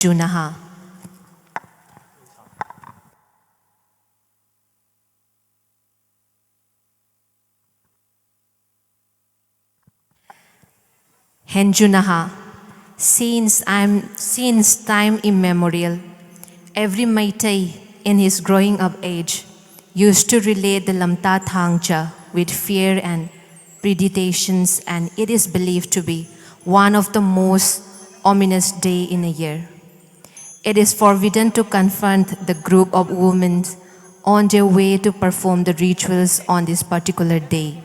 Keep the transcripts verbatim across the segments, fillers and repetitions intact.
Junaha. Henjunaha. Since, I'm, since time immemorial, every Meitei in his growing up age used to relate the Lamta Thangcha with fear and predations, and it is believed to be one of the most ominous day in a year. It is forbidden to confront the group of women on their way to perform the rituals on this particular day.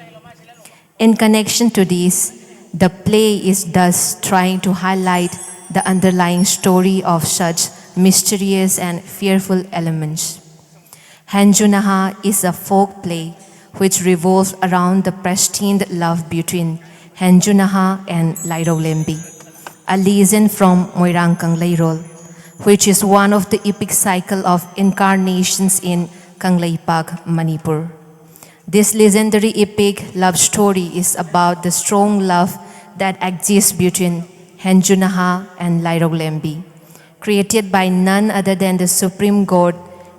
In connection to this, the play is thus trying to highlight the underlying story of such mysterious and fearful elements. Henjunaha is a folk play which revolves around the predestined love between Henjunaha and Lairaulembi, a legend from Moirang Kangleirol, which is one of the epic cycle of incarnations in Kangleipak, Manipur. This legendary epic love story is about the strong love that exists between Henjunaha and Lairaulembi, created by none other than the supreme god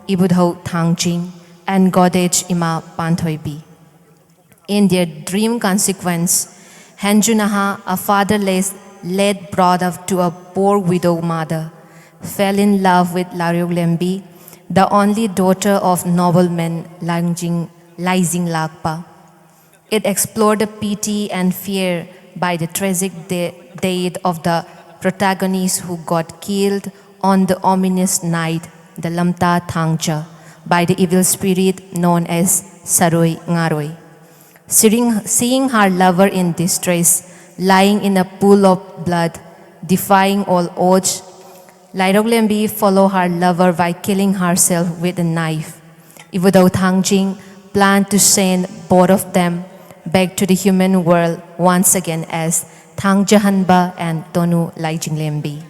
Ibudhou Thangjing and goddess Ima Panthoibi. In their dream consequence, Henjunaha, a fatherless lad brought up to a poor widow mother, fell in love with Lairaulembi, the only daughter of nobleman Langjing, Laijing Lakpa. It explored the pity and fear by the tragic de- death of the protagonist who got killed on the ominous night, the Lamta Thangcha, by the evil spirit known as Saroi Ngaroi. Seeing, seeing her lover in distress, lying in a pool of blood, defying all odds, Lairoklembi follow her lover by killing herself with a knife. Ibudou Thangjing planned to send both of them back to the human world once again as Thangjahanba and Tonu Laijinglembi.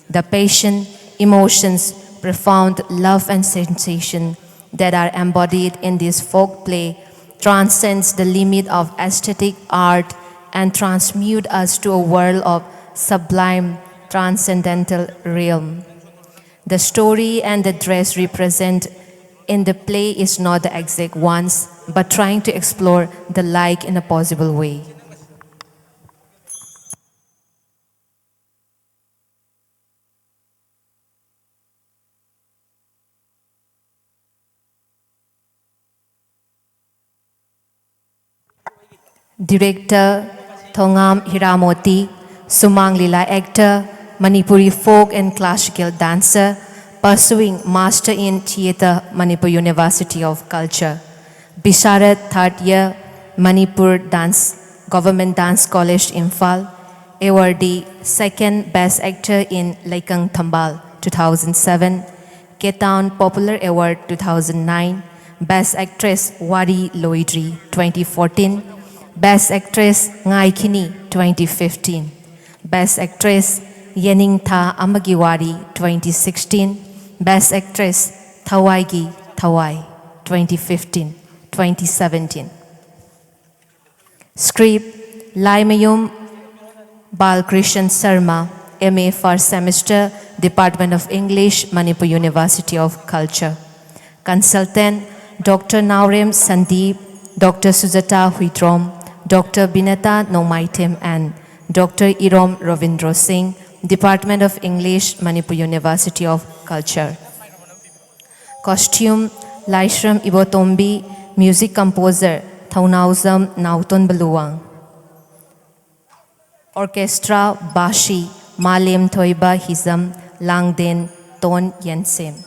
The passion, emotions, profound love and sensation that are embodied in this folk play transcends the limit of aesthetic art and transmute us to a world of sublime transcendental realm. The story and the dress represent in the play is not the exact ones, but trying to explore the like in a possible way. Director Thongam Hiramoti, Sumang Lila actor, Manipuri folk and classical dancer, pursuing Master in Theatre, Manipur University of Culture. Bisharat, third year, Manipur Dance, Government Dance College, Imphal. Awardee, second Best Actor in Leikang Thambal, two thousand seven. K-Town Popular Award, two thousand nine. Best Actress, Wari Loidri, twenty fourteen. Best Actress, Ngaikini, twenty fifteen. Best Actress, Yening Tha Amagi Wari, twenty sixteen. Best Actress, Thawaigi Thawai, twenty fifteen, twenty seventeen. Script, Laimayum Balkrishan Sarma, M A, first semester, Department of English, Manipur University of Culture. Consultant, Doctor Naorem Sandeep, Doctor Sujata Huitrom, Doctor Binata Nongmaitem, and Doctor Irom Ravindra Singh, Department of English, Manipur University of Culture. Costume, Laishram Ibotombi, music composer, Thounauzam Nauton Baluwang. Orchestra, Bashi, Malem Thoiba Hizam, Langden Ton Yensem.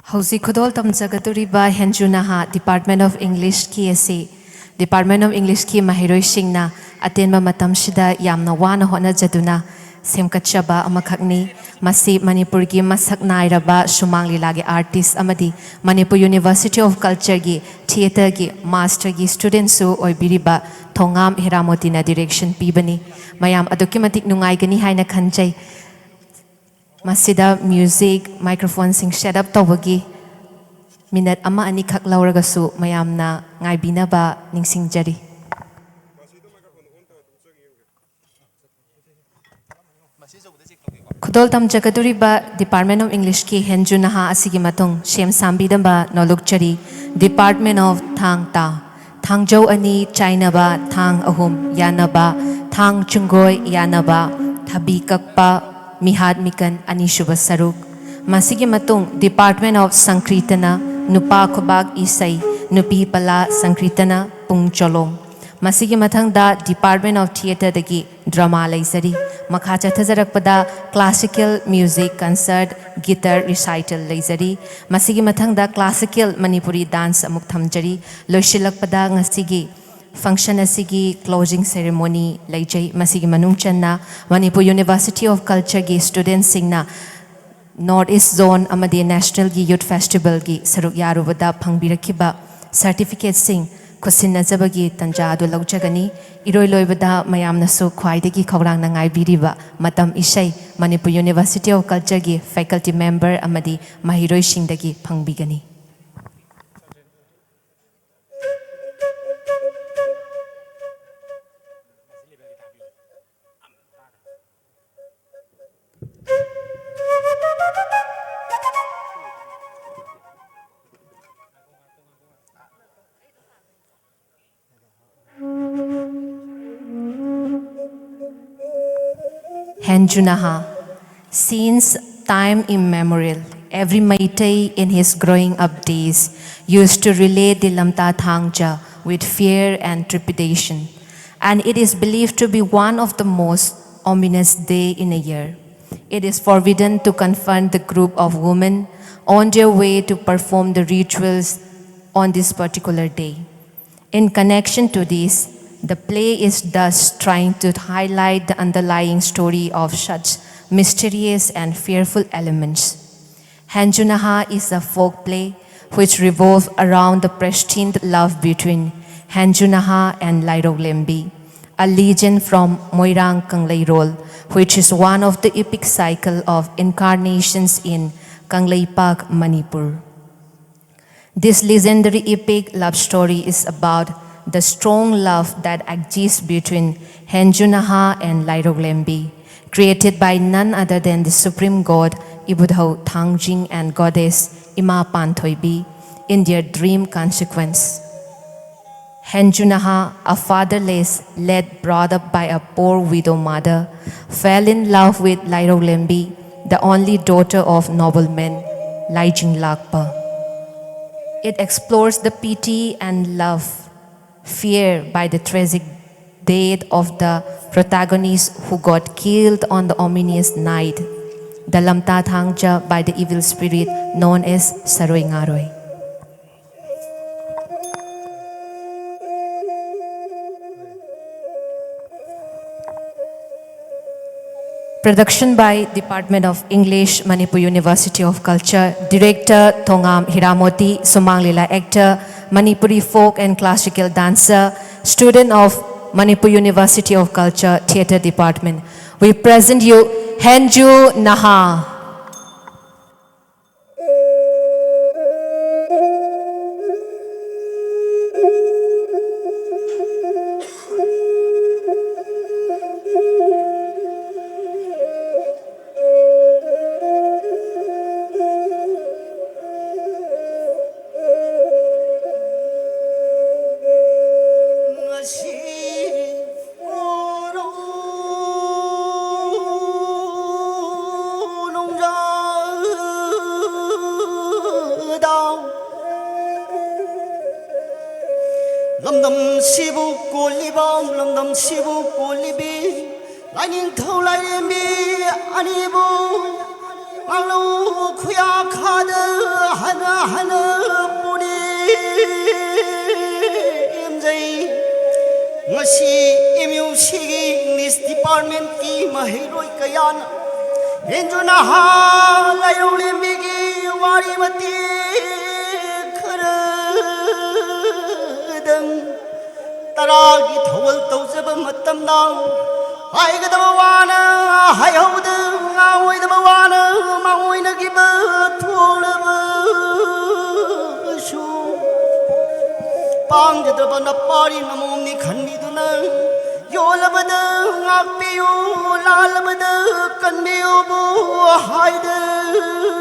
ꯍꯧꯖꯤꯛ ꯈꯨꯗꯣꯜ ꯇꯝꯖꯒꯗꯧꯔꯤꯕ ꯍꯦꯟꯖꯨ ꯅꯍꯥ Department of Englishꯀꯤ ꯑꯁꯤ Department of Englishꯀꯤ ꯃꯍꯩꯔꯣꯏꯁꯤꯡꯅ ꯑꯇꯦꯟꯕ ꯃꯇꯝꯁꯤꯗ ꯌꯥꯝꯅ ꯋꯥꯅ ꯍꯣꯠꯅꯖꯗꯨꯅ ꯁꯦꯝꯒꯠꯆꯕ ꯑꯃꯈꯛꯅꯤ꯫ ꯃꯁꯤ ꯃꯅꯤꯄꯨꯔꯒꯤ ꯃꯁꯛ ꯅꯥꯏꯔꯕ ꯁꯨꯃꯥꯡ ꯂꯤꯂꯥꯒꯤ artist ꯑꯃꯗꯤ Manipur University of Cultureꯒꯤ theatreꯒꯤ masterꯒꯤ studentꯁꯨ ꯑꯣꯏꯕꯤꯔꯤꯕ Thongam ꯍꯦꯔꯥꯃꯣꯇꯤꯅ direction ꯄꯤꯕꯅꯤ꯫ ꯃꯌꯥꯝ ꯑꯗꯨꯛꯀꯤ ꯃꯇꯤꯛ ꯅꯨꯡꯉꯥꯏꯒꯅꯤ ꯍꯥꯏꯅ ꯈꯟꯖꯩ꯫ ꯃꯁꯤꯗ music, microphoneꯁꯤꯡ set up ꯇꯧꯕꯒꯤ minute ꯑꯃ ꯑꯅꯤꯈꯛ ꯂꯧꯔꯒꯁꯨ ꯃꯌꯥꯝꯅ ꯉꯥꯏꯕꯤꯅꯕ ꯅꯤꯡꯁꯤꯡꯖꯔꯤ꯫ ꯈꯨꯗꯣꯜ ꯇꯝꯖꯒꯗꯧꯔꯤꯕ Department of Englishꯀꯤ ꯍꯦꯟꯖꯨ ꯅꯍꯥ ꯑꯁꯤꯒꯤ ꯃꯇꯨꯡ ꯁꯦꯝ ꯁꯥꯝꯕꯤꯅꯕ ꯅꯣꯂꯨꯛꯆꯔꯤ꯫ Department of ꯊꯥꯡ ꯇꯥ꯫ ꯊꯥꯡꯖꯧ ꯑꯅꯤ ꯆꯥꯏꯅꯕ, ꯊꯥꯡ ꯑꯍꯨꯝ ꯌꯥꯅꯕ, ꯊꯥꯡ ꯆꯨꯡꯒꯣꯏ ꯌꯥꯅꯕ, ꯊꯕꯤ ꯀꯛꯄ, ꯃꯤꯍꯥꯠ ꯃꯤꯀꯟ ꯑꯅꯤꯁꯨꯕ ꯁꯔꯨꯛ꯫ ꯃꯁꯤꯒꯤ ꯃꯇꯨꯡ Department of ꯁꯪꯀ꯭ꯔꯤꯇꯅ ꯅꯨꯄꯥ ꯈꯨꯕꯥꯛ ꯏꯁꯩ, ꯅꯨꯄꯤ ꯄꯂꯥ ꯁꯪꯀ꯭ꯔꯤꯇꯅ ꯄꯨꯡ ꯆꯣꯂꯣꯝ꯫ ꯃꯁꯤꯒꯤ ꯃꯊꯪꯗ Department of Theatreꯗꯒꯤ drama ꯂꯩꯖꯔꯤ꯫ ꯃꯈꯥ ꯆꯠꯊꯖꯔꯛꯄꯗ classical music concert, guitar recital ꯂꯩꯖꯔꯤ꯫ ꯃꯁꯤꯒꯤ ꯃꯊꯪꯗ classical ꯃꯅꯤꯄꯨꯔꯤ dance ꯑꯃꯨꯛ ꯊꯝꯖꯔꯤ꯫ ꯂꯣꯏꯁꯤꯜꯂꯛꯄꯗ ꯉꯁꯤꯒꯤ function ꯑꯁꯤꯒꯤ closing ceremony ꯂꯩꯖꯩ꯫ ꯃꯁꯤꯒꯤ ꯃꯅꯨꯡ ꯆꯟꯅ Manipur University of Cultureꯒꯤ studentꯁꯤꯡꯅ North East Zone ꯑꯃꯗꯤ Nationalꯒꯤ Youth Festivalꯒꯤ ꯁꯔꯨꯛ ꯌꯥꯔꯨꯕꯗ ꯐꯪꯕꯤꯔꯛꯈꯤꯕ certificateꯁꯤꯡ ꯈꯨꯠꯁꯤꯟꯅꯖꯕꯒꯤ ꯇꯟꯖꯥ ꯑꯗꯨ ꯂꯧꯖꯒꯅꯤ꯫ ꯏꯔꯣꯏ ꯂꯣꯏꯕꯗ ꯃꯌꯥꯝꯅꯁꯨ ꯈ꯭ꯋꯥꯏꯗꯒꯤ ꯈꯧꯔꯥꯡꯅ ꯉꯥꯏꯕꯤꯔꯤꯕ ꯃꯇꯝ ꯏꯁꯩ Manipur University of Cultureꯒꯤ faculty member ꯑꯃꯗꯤ ꯃꯍꯩꯔꯣꯏꯁꯤꯡꯗꯒꯤ ꯐꯪꯕꯤꯒꯅꯤ꯫ Henju Naha. Since time immemorial, every Meitei in his growing up days used to relate the Lamta Thangja with fear and trepidation, and it is believed to be one of the most ominous day in a year. It is forbidden to confront the group of women on their way to perform the rituals on this particular day. In connection to this, the play is thus trying to highlight the underlying story of such mysterious and fearful elements. Henjunaha is a folk play which revolves around the prescient love between Henjunaha and Lairoklembi, a legend from Moirang Kangleirol, which is one of the epic cycle of incarnations in Kangleipak, Manipur. This legendary epic love story is about the strong love that exists between Henjunaha and Lairoklembi, created by none other than the supreme god Ibudhou Thangjing and goddess Ima Panthoibi in their dream consequence. Henjunaha, a fatherless lad brought up by a poor widow mother, fell in love with Lairoklembi, the only daughter of nobleman Laijing Lakpa. It explores the pity and love, fear by the tragic death of the protagonist who got killed on the ominous night, the Lamta Thangja, by the evil spirit known as Saroi Ngaroi. Production by Department of English, Manipur University of Culture. Director Thongam Hiramoti, Sumang Lila actor, Manipuri folk and classical dancer, student of Manipur University of Culture Theatre Department. We present you Henjunaha. ꯂꯝꯗꯝꯁꯤꯕꯨ ꯀꯣꯜꯂꯤꯕ, ꯂꯝꯗꯝꯁꯤꯕꯨ ꯀꯣꯜꯂꯤꯕꯤ ꯂꯥꯏꯅꯤꯡꯊꯧ ꯂꯥꯏꯔꯦꯝꯕꯤ ꯑꯅꯤꯕꯨ ꯉꯥꯡꯂꯧ ꯈꯨꯌꯥ ꯈꯥꯗ ꯍꯥꯏꯅ ꯄꯨꯅꯦꯝꯖꯩ꯫ ꯉꯁꯤ M U ꯁꯤꯒꯤ English ꯗꯤꯄꯥꯔꯠꯃꯦꯟꯠꯀꯤ ꯃꯍꯩꯔꯣꯏ ꯀꯌꯥꯅ ꯏꯟꯖꯨ ꯅꯍꯥ ꯂꯥꯏꯔꯧꯂꯦꯝꯕꯤꯒꯤ ꯋꯥꯔꯤ ꯃꯇꯦꯛ ꯈꯔꯗꯪ ꯇꯔꯥꯒꯤ ꯊꯧꯒꯜ ꯇꯧꯖꯕ ꯃꯇꯝꯗ ꯍꯥꯏꯒꯗꯕ ꯋꯥꯅ ꯍꯥꯏꯍꯧꯗ, ꯉꯥꯡꯑꯣꯏꯗꯕ ꯋꯥꯅ ꯃꯥꯡꯑꯣꯏꯅꯈꯤꯕ ꯊꯣꯛꯂꯕꯁꯨ, ꯄꯥꯡꯖꯗ꯭ꯔꯕ ꯅꯄꯥꯔꯤ ꯅꯃꯣꯝꯅꯤ ꯈꯟꯕꯤꯗꯨꯅ, ꯌꯣꯜꯂꯕꯗ ꯉꯥꯛꯄꯤꯌꯨ, ꯂꯥꯜꯂꯕꯗ ꯀꯟꯕꯤꯌꯨꯕꯨ ꯍꯥꯏꯗꯅ,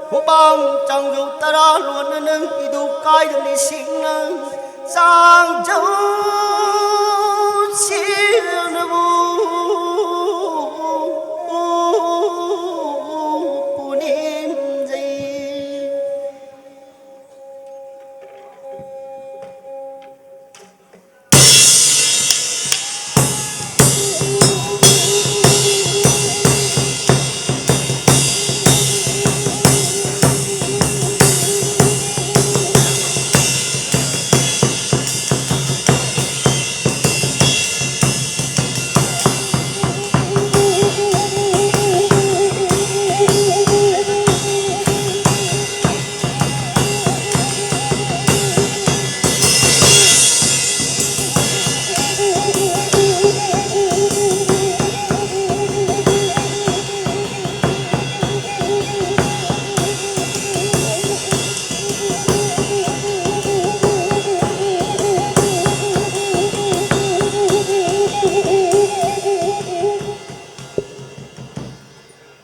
ꯈꯨꯕꯥꯡ ꯆꯥꯡꯖꯧ ꯇꯔꯥ ꯂꯣꯟꯅ ꯅꯪ ꯏꯗꯨ ꯀꯥꯏꯗ ꯂꯤꯁꯤꯡꯅ ꯆꯥꯡꯖꯧ ꯁꯦꯡꯅꯕꯨ ꯄꯨꯅꯦꯝꯖꯩ꯫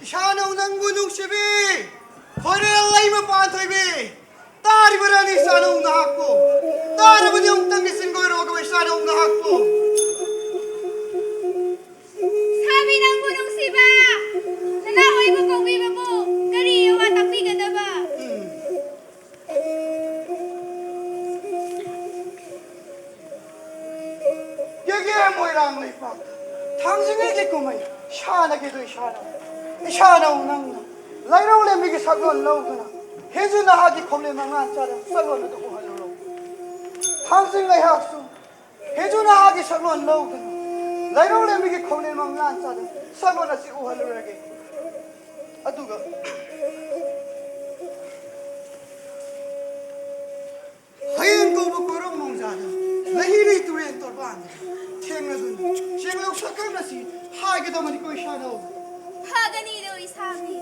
ꯏꯁꯥꯅꯧ ꯅꯪꯕꯨ ꯅꯨꯡꯁꯤꯕꯤ ꯈꯣꯏꯔꯦꯜ ꯂꯩꯃ ꯄꯥꯟꯊꯣꯏꯕꯤ, ꯇꯥꯔꯤꯕꯔꯥꯅꯤ ꯏꯁꯥꯅꯧ ꯅꯍꯥꯛꯄꯨ? ꯇꯥꯔꯕꯗꯤ ꯑꯃꯨꯛꯇꯪꯗꯤ ꯆꯤꯡꯒꯣꯏꯔꯣꯛꯑꯒ ꯏꯁꯥꯅꯧ ꯅꯍꯥꯛꯄꯨ꯫ ꯁꯥꯕꯤ ꯅꯪꯕꯨ ꯅꯨꯡꯁꯤꯕ ꯅꯅꯥꯎ ꯑꯩꯕꯨ ꯀꯧꯕꯤꯕꯕꯨ ꯀꯔꯤ ꯑꯋꯥ ꯇꯥꯛꯄꯤꯒꯗꯕ? ꯌꯦꯡꯒꯦ ꯃꯣꯏꯔꯥꯡ ꯂꯩꯄꯥꯛ ꯊꯥꯡꯖꯤꯡꯒꯤ ꯀꯨꯝꯍꯩ ꯁꯥꯟꯅꯒꯦꯗꯣ ꯏꯁꯥꯅꯧ, ꯏꯁꯥꯅꯧ ꯅꯪꯅ ꯂꯥꯏꯔꯧ ꯂꯦꯝꯕꯤꯒꯤ ꯁꯛꯂꯣꯟ ꯂꯧꯗꯨꯅ ꯍꯤꯟꯖꯨ ꯅꯍꯥꯒꯤ ꯈꯣꯡꯂꯦꯟ ꯃꯉꯥꯜ ꯆꯥꯗ ꯁꯛꯂꯣꯟ ꯑꯗꯨ ꯎꯍꯜꯂꯨꯔꯣ꯫ ꯊꯥꯡꯖꯤꯡ ꯂꯩꯍꯥꯛꯁꯨ ꯍꯤꯟꯖꯨ ꯅꯍꯥꯒꯤ ꯁꯛꯂꯣꯟ ꯂꯧꯗꯨꯅ ꯂꯩꯔꯧ ꯂꯦꯝꯕꯤꯒꯤ ꯈꯣꯡꯂꯦꯟ ꯃꯉꯥꯜ ꯆꯥꯗ ꯁꯛꯂꯣꯟ ꯑꯁꯤ ꯎꯍꯜꯂꯨꯔꯒꯦ꯫ ꯑꯗꯨꯒ ꯍꯌꯦꯡ ꯀꯧꯕ ꯀꯣꯏꯔꯧ ꯅꯣꯡꯖꯥꯗ ꯂꯩꯍꯤꯔꯤ ꯇꯨꯔꯦꯟ ꯇꯣꯔꯕꯥꯟꯗ ꯊꯦꯡꯅꯗꯨꯅ ꯆꯦꯡꯂꯧ ꯁꯛꯀꯪ ꯑꯁꯤ ꯍꯥꯏꯒꯗꯕꯅꯤꯀꯣ ꯏꯁꯥꯅꯧ꯫ ꯐꯒꯅꯤꯗꯣ ꯏꯁꯥꯕꯤ꯫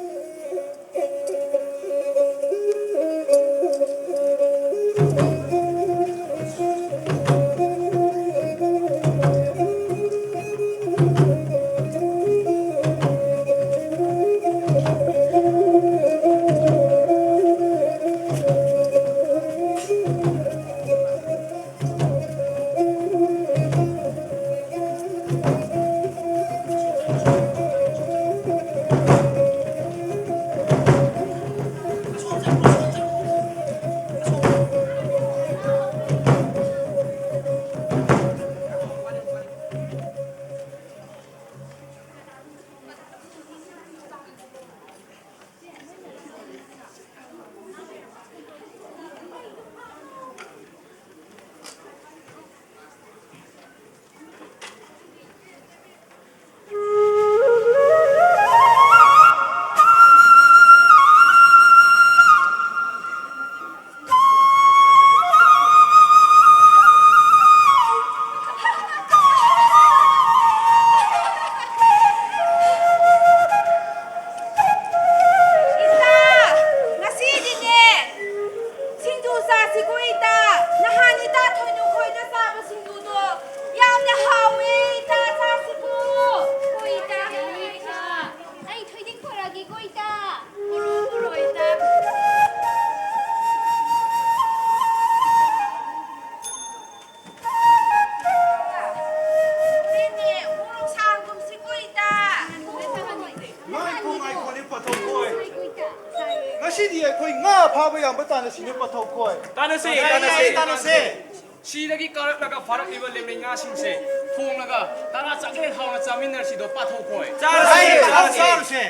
ꯏꯇꯥ, ꯉꯁꯤꯗꯤꯅꯦ, ꯁꯤꯡꯖꯨ ꯆꯥꯁꯤꯀꯣ ꯏꯇꯥ꯫ ꯅꯍꯥꯟ ꯏꯇꯥ ꯊꯣꯏꯅꯨ ꯈꯣꯏꯗ ꯆꯥꯕ ꯁꯤꯡꯖꯨꯗꯣ ꯌꯥꯝꯅ ꯍꯥꯎꯋꯦ ꯏꯇꯥ, ꯆꯥꯁꯤꯀꯣ꯫ ꯍꯣꯏ ꯏꯇꯥ, ꯍꯣꯏ ꯏꯇꯥ꯫ ꯑꯩ ꯊꯣꯏꯗꯤꯡ ꯄꯨꯔꯛꯑꯒꯦꯀꯣ ꯏꯇꯥ꯫ ꯄꯨꯔꯛꯑꯣ, ꯄꯨꯔꯛꯑꯣ ꯏꯇꯥ꯫ ꯏꯇꯥꯅꯦ, ꯃꯣꯔꯣꯛ ꯁꯥꯍꯟꯒꯨꯝꯁꯤꯀꯣ ꯏꯇꯥ꯫ ꯉꯥꯏꯈꯣ, ꯉꯥꯏꯈꯣꯅꯦ ꯄꯥꯊꯧꯈꯣꯏ꯫ ꯉꯁꯤꯗꯤ ꯑꯩꯈꯣꯏ ꯉꯥ ꯐꯥꯕ ꯌꯥꯝꯕ ꯇꯥꯟꯅꯁꯤꯅꯦ ꯄꯥꯊꯧꯈꯣꯏ꯫ ꯇꯥꯟꯅꯁꯦ, ꯌꯥꯏꯌꯦ, ꯇꯥꯟꯅꯁꯦ꯫ ꯌꯥꯏꯌꯦ, ꯇꯥꯟꯅꯁꯦ꯫ ꯁꯤꯗꯒꯤ ꯀꯥꯔꯛꯂꯒ ꯐꯥꯔꯛꯂꯤꯕ ꯂꯦꯃꯩ ꯉꯥꯁꯤꯡꯁꯦ ꯊꯣꯡꯂꯒ ꯇꯔꯥ ꯆꯥꯒꯦ ꯍꯥꯎꯅ ꯆꯥꯃꯤꯟꯅꯔꯁꯤꯗꯣ ꯄꯥꯊꯧꯈꯣꯏ꯫ ꯆꯥꯔꯁꯦ, ꯆꯥꯔꯁꯦ꯫ ꯆꯥꯔꯁꯦ꯫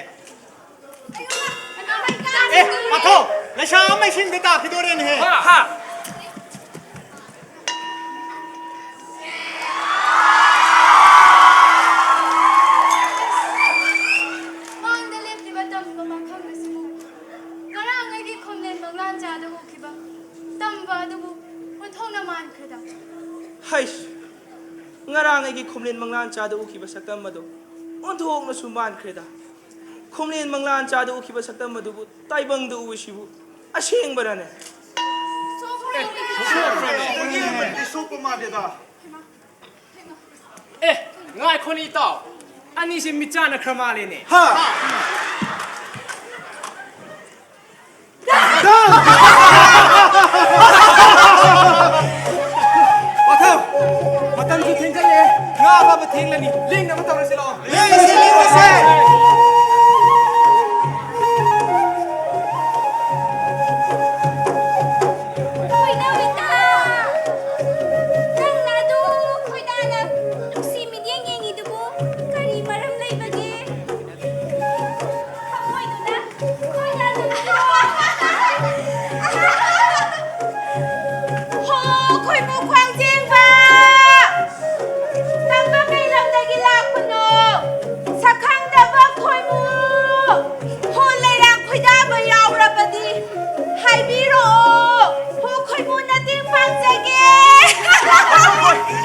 ꯄꯩꯁꯥ ꯑꯃ ꯏꯁꯤꯡꯗ ꯇꯥꯈꯤꯗꯣꯔꯦꯅꯦꯍꯦ꯫ ꯍꯥ, ꯍꯥ꯫ ꯃꯥꯡꯗ ꯂꯦꯞꯂꯤꯕ ꯇꯝꯕ ꯃꯐꯝ ꯑꯁꯤꯕꯨ ꯉꯔꯥꯡ ꯑꯩꯒꯤ ꯈꯣꯝꯂꯦꯟ ꯃꯪꯂꯥꯟ ꯆꯥꯗ ꯎꯈꯤꯕ ꯇꯝꯕ ꯑꯗꯨꯕꯨ ꯑꯣꯟꯊꯣꯛꯅ ꯃꯥꯟꯈ꯭ꯔꯦꯗ꯫ ꯍꯩꯁ! ꯉꯔꯥꯡ ꯑꯩꯒꯤ ꯈꯣꯝꯂꯦꯟ ꯃꯪꯂꯥꯟ ꯆꯥꯗ ꯎꯈꯤꯕ ꯁꯛꯇꯝ ꯑꯗꯨ ꯑꯣꯟꯊꯣꯛꯅꯁꯨ ꯃꯥꯟꯈ꯭ꯔꯦꯗ꯫ ꯈꯣꯝꯂꯦꯟ ꯃꯪꯂꯥꯟ ꯆꯥꯗ ꯎꯈꯤꯕ ꯁꯛꯇꯝ ꯑꯗꯨꯕꯨ ꯇꯥꯏꯕꯪꯗ ꯎꯕꯁꯤꯕꯨ ꯑꯁꯦꯡꯕꯔꯅꯦ? ꯁꯣꯛꯄ꯭ꯔꯅꯦ? ꯁꯣꯛꯄ꯭ꯔꯅꯦ? ꯌꯦꯡꯕꯗꯗꯤ ꯁꯣꯛꯄ ꯃꯥꯜꯂꯦꯗ꯫ ꯑꯦ, ꯉꯥꯏꯈꯣꯅꯦ ꯏꯇꯥꯎ, ꯑꯅꯤꯁꯦ ꯃꯤꯠ ꯆꯥꯟꯅꯈ꯭ꯔ ꯃꯥꯜꯂꯦꯅꯦ꯫ ꯍꯥ? ꯄꯥꯊꯧ, ꯃꯇꯝꯁꯨ ꯊꯦꯡꯖꯜꯂꯛꯑꯦ, ꯉꯥ ꯐꯥꯕ ꯊꯦꯡꯂꯅꯤ, ꯂꯦꯡꯅꯕ ꯇꯧꯔꯁꯤ ꯂꯥꯛꯑꯣ꯫ ꯂꯦꯡꯉꯁꯦ, ꯂꯦꯡꯉꯁꯦ꯫ ꯈꯣꯏꯗꯧ ꯏꯇꯥ! ꯅꯪꯅ ꯑꯗꯨ ꯈꯣꯏꯗꯥꯅ ꯅꯨꯡꯁꯤ ꯃꯤꯠꯌꯦꯡ ꯌꯦꯡꯉꯤꯗꯨꯕꯨ ꯀꯔꯤ ꯃꯔꯝ ꯂꯩꯕꯒꯦ? ꯊꯃꯣꯏꯗꯨꯅ ꯈꯣꯏꯗꯥꯅ ꯍꯣ, ꯈꯣꯏꯃꯨ ꯈ꯭ꯋꯥꯡꯖꯦꯡꯕ! ꯇꯝꯕ ꯀꯩ ꯂꯝꯗꯒꯤ ꯂꯥꯛꯄꯅꯣ? ꯁꯛꯈꯪꯗꯕ ꯈꯣꯏꯃꯨ! ꯍꯣ, ꯂꯩꯔꯥꯡ ꯈꯣꯏꯗꯥꯕ ꯌꯥꯎꯔꯕꯗꯤ ꯍꯥꯏꯕꯤꯔꯛꯑꯣ꯫ ꯍꯣ, ꯈꯣꯏꯃꯨ ꯃꯇꯦꯡ ꯄꯥꯡꯖꯒꯦ꯫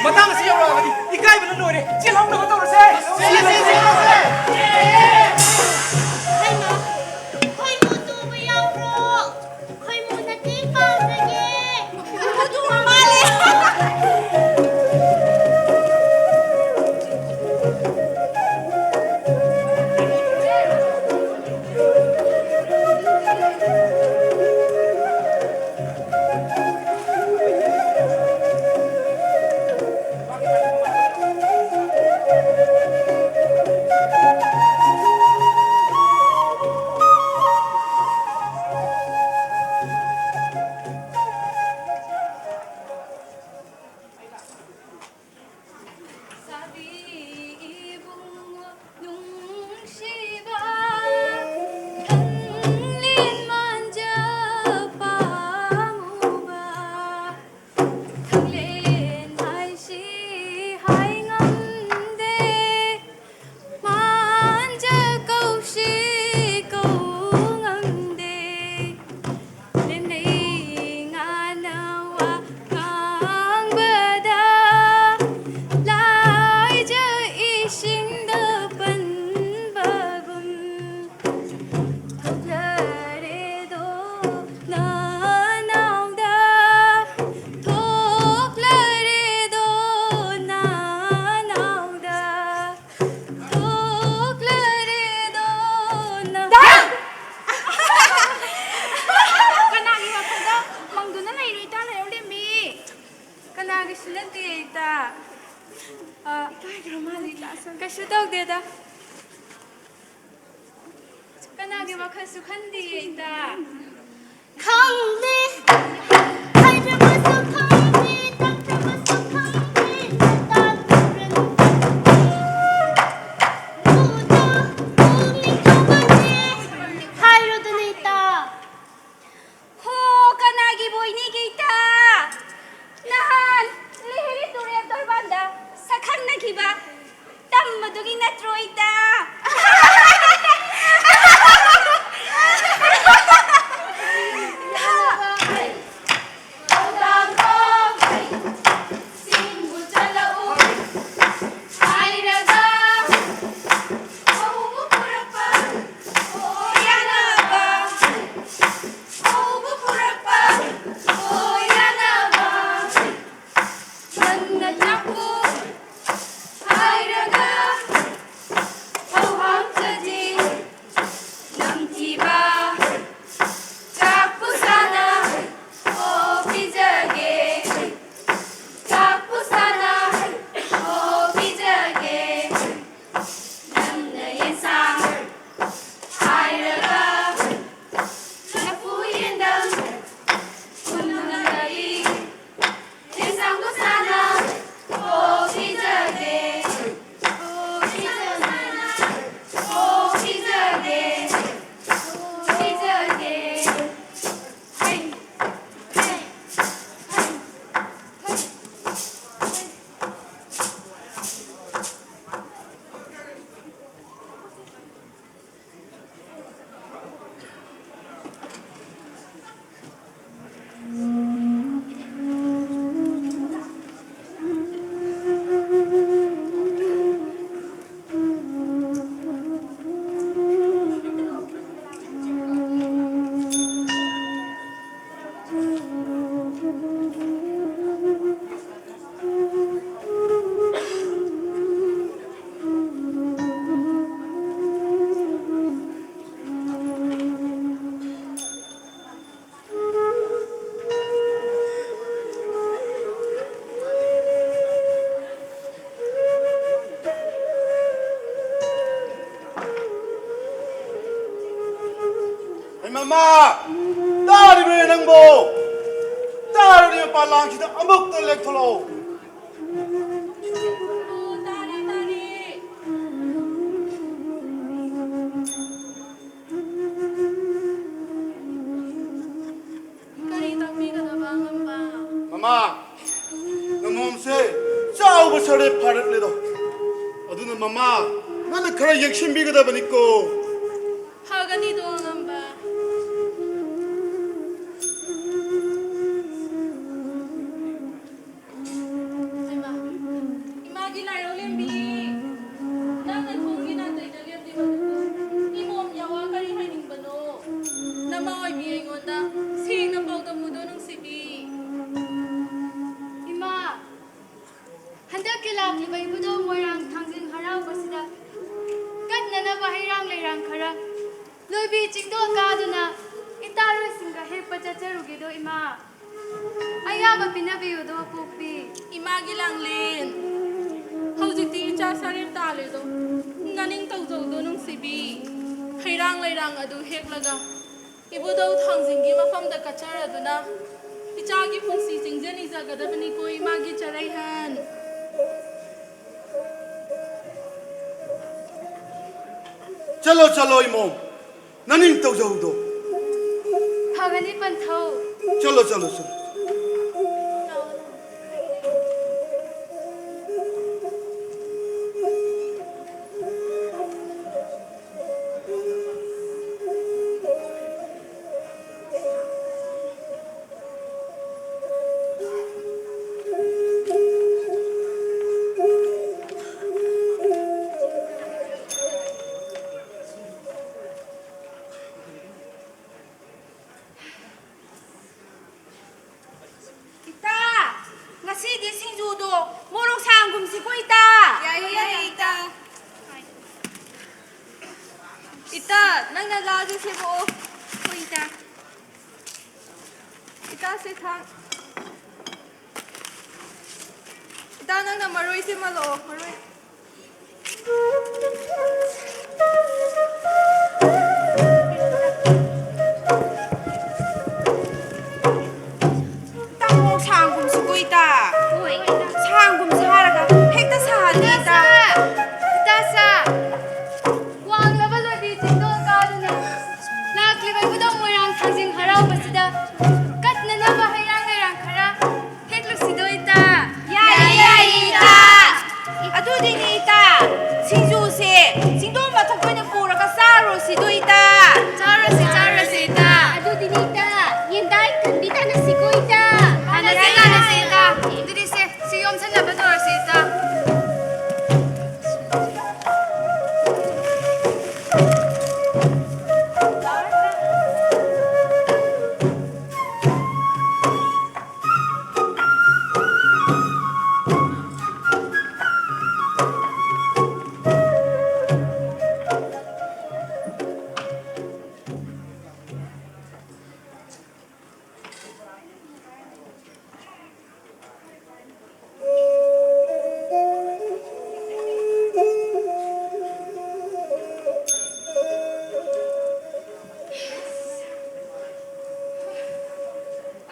ꯃꯇꯥꯡ ꯑꯁꯤ ꯌꯧꯔꯛꯑꯕꯗꯤ ꯏꯀꯥꯏꯕꯅ ꯂꯣꯏꯔꯦ꯫ ꯆꯦꯜꯍꯧꯅꯕ ꯇꯧꯔꯁꯦ꯫ ꯍꯩꯃꯥ, ꯈꯣꯏꯃꯨ ꯇꯨꯕ ꯌꯥꯎꯕ꯭ꯔꯣ? ꯈꯣꯏꯃꯨ ꯃꯇꯦꯡ ꯄꯥꯡꯖꯒꯦ꯫ ꯈꯣꯏꯃꯨ ꯇꯨꯕ ꯃꯥꯜꯂꯦ꯫ ꯑ, ꯀꯩꯁꯨ ꯇꯧꯗꯦꯗ꯫ ꯀꯅꯥꯒꯤ ꯋꯥꯈꯜꯁꯨ ꯈꯟꯗꯤꯌꯦ, ꯏꯇꯥ꯫ ꯈꯪꯗꯦ꯫ ꯍꯥꯏꯗ꯭ꯔꯕꯁꯨ ꯈꯪꯗꯦ, ꯇꯥꯛꯇ꯭ꯔꯕꯁꯨ ꯈꯪꯗꯦ, ꯅꯇꯥ ꯊꯧꯔꯅꯨ ꯈꯪꯗꯦ꯫ ꯎꯗ ꯎꯅꯤ ꯈꯪꯉꯗꯤ ꯍꯥꯏꯔꯣꯗꯅ, ꯏꯇꯥ꯫ ꯍꯣ, ꯀꯅꯥꯒꯤꯕꯨ ꯑꯣꯏꯅꯤꯒꯦ, ꯏꯇꯥ? ꯅꯍꯥꯟ ꯂꯤꯍꯤꯔꯤ ꯇꯨꯔꯦꯜ ꯇꯣꯔꯕꯥꯟꯗ ꯁꯛꯈꯪꯅꯈꯤꯕ ꯇꯝꯕꯗꯨꯒꯤ ꯅꯠꯇ꯭ꯔꯣ, ꯏꯇꯥ? ꯇꯥꯔꯤꯕ꯭ꯔꯦ ꯅꯪꯕꯣ? ꯇꯥꯔꯗꯤ ꯃꯄꯥꯟ ꯂꯥꯡꯁꯤꯗ ꯑꯃꯨꯛꯇ ꯂꯦꯞꯊꯣꯛꯂꯛꯑꯣ꯫ ꯑꯣ, ꯇꯥꯔꯦ, ꯇꯥꯔꯦ꯫ ꯀꯔꯤ ꯇꯥꯛꯄꯤꯒꯗꯕ, ꯑꯉꯝꯕ? ꯃꯃꯥ, ꯅꯃꯣꯝꯁꯦ ꯆꯥꯎꯕ ꯁꯔꯦ ꯐꯥꯔꯛꯂꯦꯗꯣ꯫ ꯑꯗꯨꯅ ꯃꯃꯥ, ꯅꯪꯅ ꯈꯔ ꯌꯦꯡꯁꯤꯟꯕꯤꯒꯗꯕꯅꯤꯀꯣ꯫ ꯐꯒꯅꯤꯗꯣ, ꯑꯉꯝꯕ꯫ ꯍꯩꯃꯥ, ꯏꯃꯥꯒꯤ ꯂꯥꯏꯔꯧ ꯂꯦꯝꯕꯤ, ꯅꯪꯅ ꯊꯣꯡꯒꯤ ꯅꯥꯇꯩꯗ ꯂꯦꯞꯂꯤꯕꯗꯨꯕꯨ ꯏꯃꯣꯝ ꯌꯥꯋꯥ ꯀꯔꯤ ꯍꯥꯏꯅꯤꯡꯕꯅꯣ? ꯅꯃꯥ ꯑꯣꯏꯕꯤ ꯑꯩꯉꯣꯟꯗ ꯁꯦꯡꯅ ꯄꯥꯎꯗꯝꯃꯨꯗꯣ, ꯅꯨꯡꯁꯤꯕꯤ꯫ ꯏꯃꯥ, ꯍꯟꯗꯛꯀꯤ ꯂꯥꯛꯂꯤꯕ ꯏꯕꯨꯙꯧ ꯃꯣꯏꯔꯥꯡ ꯊꯥꯡꯖꯤꯡ ꯍꯔꯥꯎꯕꯁꯤꯗ ꯀꯠꯅꯅꯕ ꯍꯩꯔꯥꯡ ꯂꯩꯔꯥꯡ ꯈꯔ ꯂꯣꯏꯕꯤ ꯆꯤꯡꯗꯣꯜ ꯀꯥꯗꯨꯅ ꯏꯇꯥꯔꯣꯏꯁꯤꯡꯒ ꯍꯦꯛꯄ ꯆꯠꯆꯔꯨꯒꯦꯗꯣ, ꯏꯃꯥ꯫ ꯑꯌꯥꯕ ꯄꯤꯅꯕꯤꯌꯨꯗꯣ, ꯑꯄꯣꯛꯄꯤ꯫ ꯏꯃꯥꯒꯤ ꯂꯥꯡꯂꯦꯟ, ꯍꯧꯖꯤꯛꯇꯤ ꯏꯆꯥ ꯁꯔꯦꯞ ꯇꯥꯜꯂꯦꯗꯣ, ꯅꯅꯤꯡ ꯇꯧꯖꯧꯗꯣ, ꯅꯨꯡꯁꯤꯕꯤ꯫ ꯍꯩꯔꯥꯡ ꯂꯩꯔꯥꯡ ꯑꯗꯨ ꯍꯦꯛꯂꯒ ꯏꯕꯨꯙꯧ ꯊꯥꯡꯖꯤꯡꯒꯤ ꯃꯐꯝꯗ ꯀꯠꯆꯔꯗꯨꯅ ꯏꯆꯥꯒꯤ ꯄꯨꯟꯁꯤ ꯆꯤꯡꯖꯅꯤꯖꯒꯗꯕꯅꯤꯀꯣ, ꯏꯃꯥꯒꯤ ꯆꯔꯩꯍꯟ꯫ ꯆꯠꯂꯣ, ꯆꯠꯂꯣ, ꯏꯃꯣꯝ, ꯅꯅꯤꯡ ꯇꯧꯖꯧꯗꯣ꯫ ꯐꯒꯅꯤ, ꯄꯟꯊꯧ꯫ ꯆꯠꯂꯣ, ꯆꯠꯂꯣ, ꯆꯠꯂꯣ꯫ ꯏꯇꯥ, ꯉꯁꯤꯗꯤ ꯁꯤꯡꯖꯨꯗꯣ ꯃꯣꯔꯣꯛ ꯁꯥꯍꯟꯒꯨꯝꯁꯤꯀꯣ, ꯏꯇꯥ꯫ ꯌꯥꯏꯌꯦ, ꯌꯥꯏꯌꯦ, ꯏꯇꯥ꯫ ꯏꯇꯥ, ꯅꯪꯅ ꯂꯥꯗꯨ ꯁꯦꯝꯃꯛꯑꯣ꯫ ꯍꯣꯏ, ꯏꯇꯥ꯫ ꯏꯇꯥ, ꯁꯦ ꯊꯥꯡ-, ꯏꯇꯥ, ꯅꯪꯅ ꯃꯔꯣꯏ ꯁꯦꯝꯍꯜꯂꯛꯑꯣ, ꯃꯔꯣꯏ꯫ ꯃꯣꯏꯔꯥꯡ ꯊꯥꯡꯖꯤꯡ ꯍꯔꯥꯎꯕꯁꯤꯗ ꯀꯠꯅꯅꯕ ꯍꯩꯔꯥꯡ ꯂꯩꯔꯥꯡ ꯈꯔ ꯍꯦꯛꯂꯨꯁꯤꯗꯣ ꯏꯇꯥ꯫ ꯌꯥꯏꯌꯦ, ꯌꯥꯏꯌꯦ, ꯏꯇꯥ꯫ ꯑꯗꯨꯗꯤꯅꯦ ꯏꯇꯥ, ꯁꯤꯡꯖꯨꯁꯦ ꯆꯤꯡꯗꯣꯟ ꯃꯊꯛꯇ ꯑꯣꯏꯅ ꯄꯨꯔꯒ ꯆꯥꯔꯨꯔꯁꯤꯗꯣ ꯏꯇꯥ꯫ ꯆꯥꯔꯨꯔꯁꯤ, ꯆꯥꯔꯨꯔꯁꯤ ꯏꯇꯥ꯫ ꯑꯗꯨꯗꯤꯅꯦ ꯏꯇꯥ, ꯌꯦꯟꯗꯥꯏ ꯈꯟꯕꯤ ꯇꯥꯟꯅꯁꯤꯀꯣ ꯏꯇꯥ꯫ ꯇꯥꯟꯅꯁꯤ, ꯇꯥꯟꯅꯁꯤ ꯏꯇꯥ꯫ ꯑꯗꯨꯗꯤ ꯁꯦ, ꯁꯤ ꯌꯣꯝꯁꯤꯟꯅꯕ ꯇꯧꯔꯁꯤ ꯏꯇꯥ꯫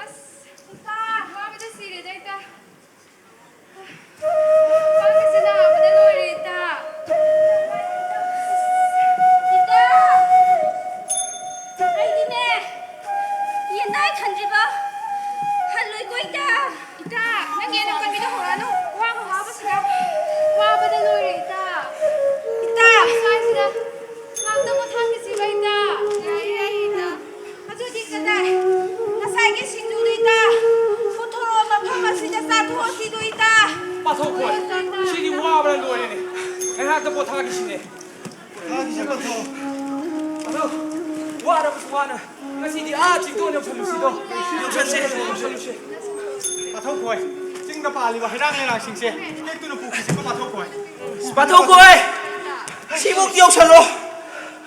ꯑꯁ, ꯏꯇꯥ, ꯋꯥꯕꯗ ꯁꯤꯔꯦꯗ, ꯏꯇꯥ꯫ ꯈ꯭ꯋꯥꯡꯒꯁꯦ ꯅꯥꯕꯗ ꯂꯣꯏꯔꯦ, ꯏꯇꯥ꯫ ꯏꯇꯥ! ꯑꯩꯗꯤꯅꯦ, ꯌꯦꯟꯗꯥꯏ ꯈꯟꯗ꯭ꯔꯤꯕ ꯍꯜꯂꯣꯏꯀꯣ, ꯏꯇꯥ꯫ ꯏꯇꯥ, ꯅꯪ ꯌꯦꯟ ꯀꯟꯕꯤꯗꯣ ꯍꯧꯔꯛꯑꯅꯨ꯫ ꯋꯥꯕ ꯋꯥꯕꯁꯤꯗ꯫ ꯋꯥꯕꯗ ꯂꯣꯏꯔꯦ, ꯏꯇꯥ꯫ ꯏꯇꯥ! ꯁ꯭ꯋꯥꯏꯁꯤꯗ ꯉꯥꯛꯇ ꯄꯣꯊꯥꯈꯤꯁꯤꯕ, ꯏꯇꯥ꯫ ꯌꯥꯏꯌꯦ, ꯌꯥꯏꯌꯦ, ꯏꯇꯥ꯫ ꯑꯗꯨꯗꯤ ꯀꯗꯥꯏ? ꯉꯁꯥꯏꯒꯤ ꯁꯤꯡꯖꯨꯗꯨ, ꯏꯇꯥ, ꯄꯨꯊꯣꯔꯛꯑꯣ, ꯃꯐꯝ ꯑꯁꯤꯗ ꯆꯥꯊꯣꯛꯑꯁꯤꯗꯣ, ꯏꯇꯥ꯫ ꯄꯥꯊꯧꯈꯣꯏ, ꯁꯤꯗꯤ ꯋꯥꯕꯅ ꯂꯣꯏꯔꯦꯅꯦ꯫ ꯉꯥꯏꯍꯥꯛꯇ ꯄꯣꯊꯥꯈꯤꯁꯤꯅꯦ꯫ ꯄꯣꯊꯥꯈꯤꯁꯤ, ꯄꯥꯊꯧ꯫ ꯑꯗꯣ, ꯋꯥꯔꯕꯁꯨ ꯋꯥꯅ ꯉꯁꯤꯗꯤ ꯑꯥ ꯆꯤꯡꯗꯣꯟ ꯌꯧꯁꯜꯂꯨꯁꯤꯗꯣ꯫ ꯌꯧꯁꯜꯂꯨꯁꯦ꯫ ꯌꯧꯁꯜꯂꯨꯁꯦ꯫ ꯄꯥꯊꯧꯈꯣꯏ, ꯆꯤꯡꯗ ꯄꯥꯜꯂꯤꯕ ꯍꯩꯔꯥꯡ ꯂꯩꯔꯥꯡꯁꯤꯡꯁꯦ ꯍꯦꯛꯇꯨꯅ ꯄꯨꯈꯤꯁꯤꯀꯣ, ꯄꯥꯊꯧꯈꯣꯏ꯫ ꯄꯥꯊꯧꯈꯣꯏ! ꯁꯤꯃꯨꯛ ꯌꯧꯁꯜꯂꯣ꯫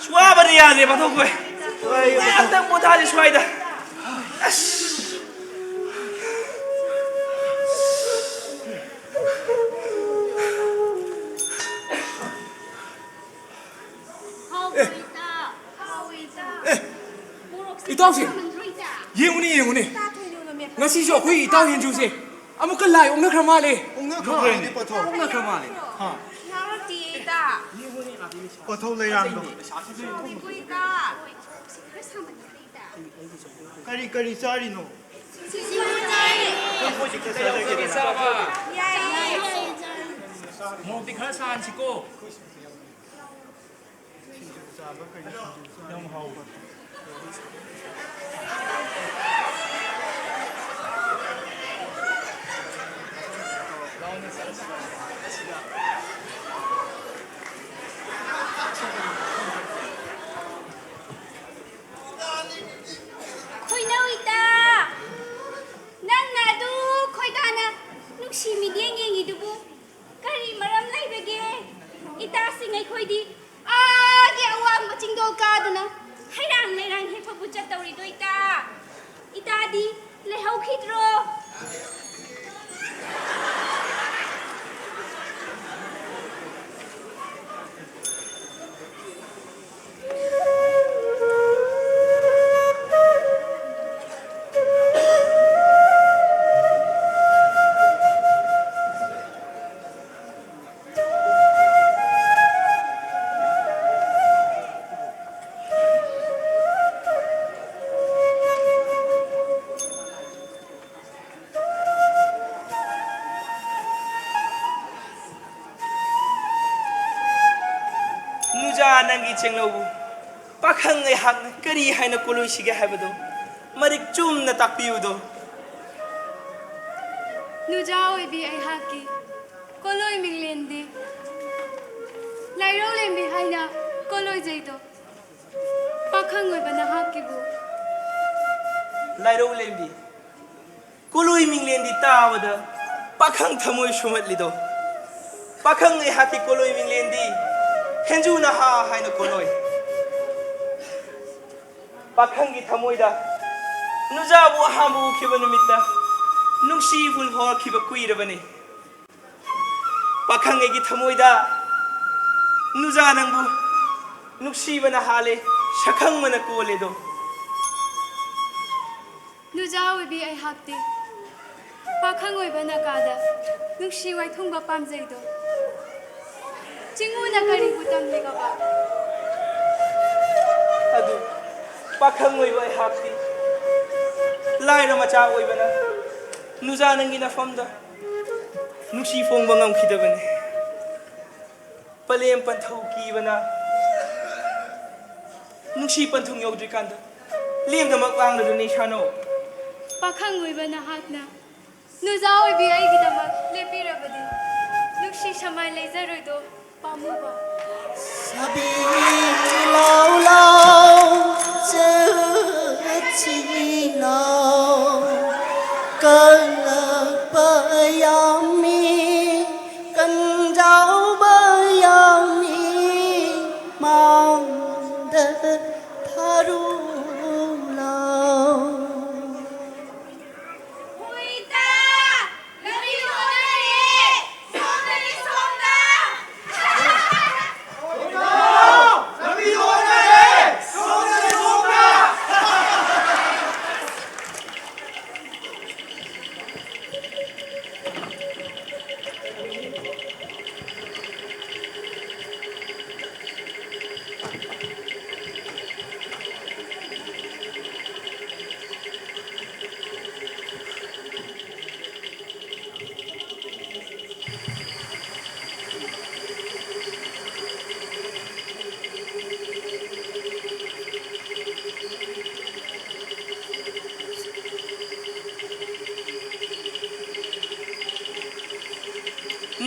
ꯁ꯭ꯋꯥꯕꯅ ꯌꯥꯗ꯭ꯔꯦ, ꯄꯥꯊꯧꯈꯣꯏ꯫ ꯉꯥꯛꯇꯪ ꯄꯣꯊꯥꯁꯤ ꯁ꯭ꯋꯥꯏꯗ꯫ ꯑꯁ! ꯑꯦ, ꯏꯇꯥꯎꯁꯦ, ꯌꯦꯡꯉꯨꯅꯦ, ꯌꯦꯡꯉꯨꯅꯦ꯫ ꯉꯁꯤꯁꯨ ꯑꯩꯈꯣꯏ ꯏꯇꯥꯎ ꯍꯦꯟꯖꯨꯁꯦ ꯑꯃꯨꯛꯀ ꯂꯥꯏ ꯑꯣꯛꯅꯈ꯭ꯔ ꯃꯥꯜꯂꯦ꯫ ꯑꯣꯛꯅꯈ꯭ꯔ ꯃꯥꯜꯂꯦ, ꯄꯥꯊꯧ꯫ ꯑꯣꯛꯅꯈ꯭ꯔ ꯃꯥꯜꯂꯦ꯫ ꯍꯥ꯫ ꯌꯥꯎꯔꯛꯇꯤꯌꯦ, ꯏꯇꯥ꯫ ꯄꯥꯊꯧ ꯂꯩꯔꯥꯡꯗꯣ꯫ ꯎꯏꯀꯣ, ꯏꯇꯥ꯫ ꯀꯔꯤ ꯀꯔꯤ ꯆꯥꯔꯤꯅꯣ? ꯃꯣꯔꯣꯛꯇꯤ ꯈꯔ ꯁꯥꯍꯟꯁꯤꯀꯣ꯫ ꯌꯥꯝ ꯍꯥꯎꯕ꯫ ꯈꯣꯏꯅꯧ ꯏꯇꯥ! ꯅꯪꯅ ꯑꯗꯨ ꯈꯣꯏꯗꯥꯅ ꯅꯨꯡꯁꯤ ꯃꯤꯠꯌꯦꯡ ꯌꯦꯡꯉꯤꯗꯨꯕꯨ ꯀꯔꯤ ꯃꯔꯝ ꯂꯩꯕꯒꯦ? ꯏꯇꯥꯁꯤꯡ ꯑꯩꯈꯣꯏꯗꯤ ꯑꯥꯒꯤ ꯑꯋꯥꯡꯕ ꯆꯤꯡꯗꯣꯜ ꯀꯥꯗꯨꯅ ꯍꯩꯔꯥꯡ ꯂꯩꯔꯥꯡ ꯍꯦꯛꯄꯕꯨ ꯆꯠꯇꯧꯔꯤꯗꯣ ꯏꯇꯥ! ꯏꯇꯥꯗꯤ ꯂꯩꯍꯧꯈꯤꯗ꯭ꯔꯣ? ꯅꯨꯖꯥ ꯅꯪꯒꯤ ꯆꯦꯡꯂꯧꯕꯨ ꯄꯥꯈꯪ ꯑꯩꯍꯥꯛꯅ ꯀꯔꯤ ꯍꯥꯏꯅ ꯀꯣꯂꯣꯏꯁꯤꯒꯦ ꯍꯥꯏꯕꯗꯣ ꯃꯔꯤꯛ ꯆꯨꯝꯅ ꯇꯥꯛꯄꯤꯌꯨꯗꯣ꯫ ꯅꯨꯖꯥ ꯑꯣꯏꯕꯤ ꯑꯩꯍꯥꯛꯀꯤ ꯀꯣꯂꯣꯏ ꯃꯤꯡꯂꯦꯟꯗꯤ ꯂꯥꯏꯔꯧꯂꯦꯝꯕꯤ ꯍꯥꯏꯅ ꯀꯣꯂꯣꯏꯖꯩꯗꯣ꯫ ꯄꯥꯈꯪ ꯑꯣꯏꯕ ꯅꯍꯥꯛꯀꯤꯕꯨ꯫ ꯂꯥꯏꯔꯧꯂꯦꯝꯕꯤ, ꯀꯣꯂꯣꯏ ꯃꯤꯡꯂꯦꯟꯗꯤ ꯇꯥꯕꯗ ꯄꯥꯈꯪ ꯊꯃꯣꯏ ꯁꯨꯝꯍꯠꯂꯤꯗꯣ꯫ ꯄꯥꯈꯪ ꯑꯩꯍꯥꯛꯀꯤ ꯀꯣꯂꯣꯏ ꯃꯤꯡꯂꯦꯟꯗꯤ ꯍꯦꯟꯖꯨ ꯅꯍꯥ ꯍꯥꯏꯅ ꯀꯣꯂꯣꯏ꯫ ꯄꯥꯈꯪꯒꯤ ꯊꯃꯣꯏꯗ ꯅꯨꯖꯥꯕꯨ ꯑꯍꯥꯟꯕ ꯎꯈꯤꯕ ꯅꯨꯃꯤꯠꯇ ꯅꯨꯡꯁꯤ ꯏꯍꯨꯜ ꯍꯧꯔꯛꯈꯤꯕ ꯀꯨꯏꯔꯕꯅꯤ꯫ ꯄꯥꯈꯪ ꯑꯩꯒꯤ ꯊꯃꯣꯏꯗ ꯅꯨꯖꯥ ꯅꯪꯕꯨ ꯅꯨꯡꯁꯤꯕꯅ ꯍꯥꯜꯂꯦ, ꯁꯛꯈꯪꯕꯅ ꯀꯣꯜꯂꯦꯗꯣ꯫ ꯅꯨꯖꯥ ꯑꯣꯏꯕꯤ ꯑꯩꯍꯥꯛꯇꯤ ꯄꯥꯈꯪ ꯑꯣꯏꯕ ꯅꯀꯥꯗ ꯅꯨꯡꯁꯤ ꯋꯥꯏꯊꯨꯡꯕ ꯄꯥꯝꯖꯩꯗꯣ꯫ ꯆꯤꯡꯉꯨꯅ ꯀꯔꯤꯕꯨ ꯇꯝꯂꯤꯕꯕ? ꯑꯗꯨ ꯄꯥꯈꯪ ꯑꯣꯏꯕ ꯑꯩꯍꯥꯛꯇꯤ ꯂꯥꯏꯔ ꯃꯆꯥ ꯑꯣꯏꯕꯅ ꯅꯨꯖꯥ ꯅꯪꯒꯤ ꯅꯐꯝꯗ ꯅꯨꯡꯁꯤ ꯐꯣꯡꯕ ꯉꯝꯈꯤꯗꯕꯅꯤ꯫ ꯄꯂꯦꯝ ꯄꯟꯊꯧ ꯀꯤꯕꯅ ꯅꯨꯡꯁꯤ ꯄꯟꯊꯨꯡ ꯌꯧꯗ꯭ꯔꯤꯀꯥꯟꯗ ꯂꯦꯝꯅꯃꯛ ꯃꯥꯡꯂꯗꯨꯅꯤ ꯁꯥꯅꯧ꯫ ꯄꯥꯈꯪ ꯑꯣꯏꯕ ꯅꯍꯥꯛꯅ ꯅꯨꯖꯥ ꯑꯣꯏꯕꯤ ꯑꯩꯒꯤꯗꯃꯛ ꯂꯦꯞꯄꯤꯔꯕꯗꯤ ꯅꯨꯡꯁꯤ ꯁꯃꯥꯏ ꯂꯩꯖꯔꯣꯏꯗꯣ ꯄꯥꯝꯃꯨꯕ꯫ ꯁꯥꯕꯤ ꯂꯥꯎ ꯂꯥꯎ ꯆꯠꯁꯤ ꯂꯥꯎ꯫ ꯀꯜꯂꯛꯄ ꯌꯥꯝꯃꯤ ꯀꯟꯖꯥꯎꯕ ꯌꯥꯝꯃꯤ ꯃꯥꯡꯗ ꯊꯥꯔꯨ ꯂꯥꯎ꯫ ꯍꯨꯏꯇ! ꯂꯝꯕꯤꯗ ꯑꯣꯟꯅꯔꯦ! ꯁꯣꯝꯗꯅꯤ, ꯁꯣꯝꯗ! ꯍꯨꯏꯇ! ꯂꯝꯕꯤꯗ ꯑꯣꯟꯅꯔꯦ! ꯁꯣꯝꯗꯅꯤ, ꯁꯣꯝꯗ!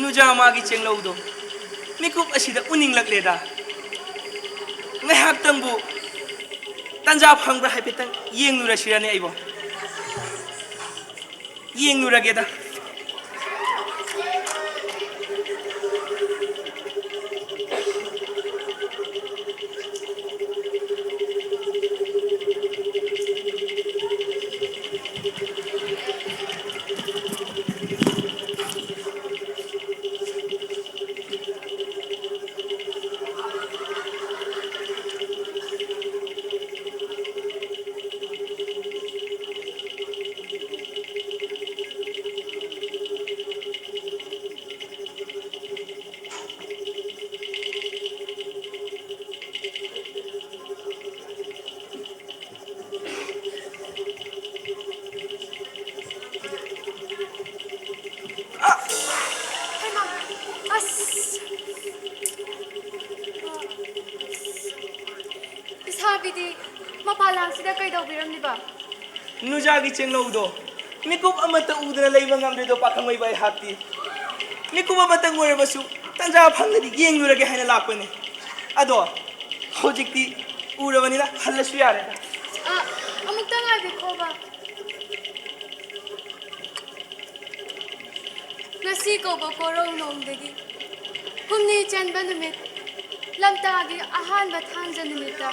ꯅꯨꯖꯥ ꯃꯥꯒꯤ ꯆꯦꯡꯂꯧꯗꯣ ꯃꯤꯀꯨꯞ ꯑꯁꯤꯗ ꯎꯅꯤꯡꯂꯛꯂꯦꯗ꯫ ꯉꯥꯏꯍꯥꯛꯇꯪꯕꯨ ꯇꯟꯖꯥ ꯐꯪꯕ꯭ꯔꯥ ꯍꯥꯏꯐꯦꯠꯇꯪ ꯌꯦꯡꯂꯨꯔꯁꯤꯔꯅꯦ ꯑꯩꯕꯣ? ꯌꯦꯡꯂꯨꯔꯒꯦꯗ꯫ ꯀꯩꯗꯧꯕꯤꯔꯝꯂꯤꯕ? ꯅꯨꯖꯥꯒꯤ ꯆꯦꯡꯂꯧꯗꯣ ꯃꯤꯀꯨꯞ ꯑꯃꯠꯇ ꯎꯗꯅ ꯂꯩꯕ ꯉꯝꯗ꯭ꯔꯦꯗꯣ, ꯄꯥꯈꯪ ꯑꯣꯏꯕ ꯑꯩꯍꯥꯛꯇꯤ꯫ ꯃꯤꯀꯨꯞ ꯑꯃꯇꯪ ꯑꯣꯏꯔꯕꯁꯨ ꯇꯟꯖꯥ ꯐꯪꯂꯗꯤ ꯌꯦꯡꯂꯨꯔꯒꯦ ꯍꯥꯏꯅ ꯂꯥꯛꯄꯅꯤ꯫ ꯑꯗꯣ ꯍꯧꯖꯤꯛꯇꯤ ꯎꯔꯕꯅꯤꯅ ꯍꯜꯂꯁꯨ ꯌꯥꯔꯦꯗ꯫ ꯑ, ꯑꯃꯨꯛꯇ ꯉꯥꯏꯕꯤꯈꯣꯕ꯫ ꯉꯁꯤ ꯀꯧꯕ ꯀꯣꯔꯧꯅꯣꯡꯗꯒꯤ ꯍꯨꯝꯅꯤ ꯆꯟꯕ ꯅꯨꯃꯤꯠ, ꯂꯝꯇꯥꯒꯤ ꯑꯍꯥꯟꯕ ꯊꯥꯡꯖ ꯅꯨꯃꯤꯠꯇ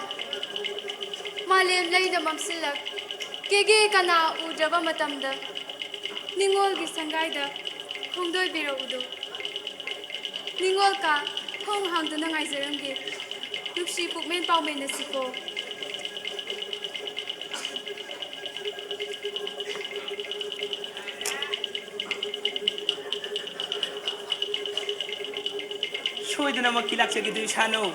ꯃꯥꯂꯦꯝ ꯂꯩꯅ ꯃꯝꯁꯤꯜꯂꯛ, ꯀꯦꯒꯦ ꯀꯅꯥ ꯎꯗ꯭ꯔꯕ ꯃꯇꯝꯗ ꯅꯤꯉꯣꯜꯒꯤ ꯁꯪꯒꯥꯏꯗ ꯈꯣꯡꯗꯣꯏꯕꯤꯔꯛꯎꯗꯣ꯫ ꯅꯤꯉꯣꯜ ꯀꯥ, ꯊꯣꯡ ꯍꯥꯡꯗꯨꯅ ꯉꯥꯏꯖꯔꯝꯒꯦ꯫ ꯅꯨꯡꯁꯤ ꯄꯨꯛꯃꯦꯟ ꯄꯥꯎꯃꯦꯟꯅꯁꯤꯀꯣ꯫ ꯁꯣꯏꯗꯅꯃꯛꯀꯤ ꯂꯥꯛꯆꯒꯦꯗꯣ ꯏꯁꯥꯅꯧ꯫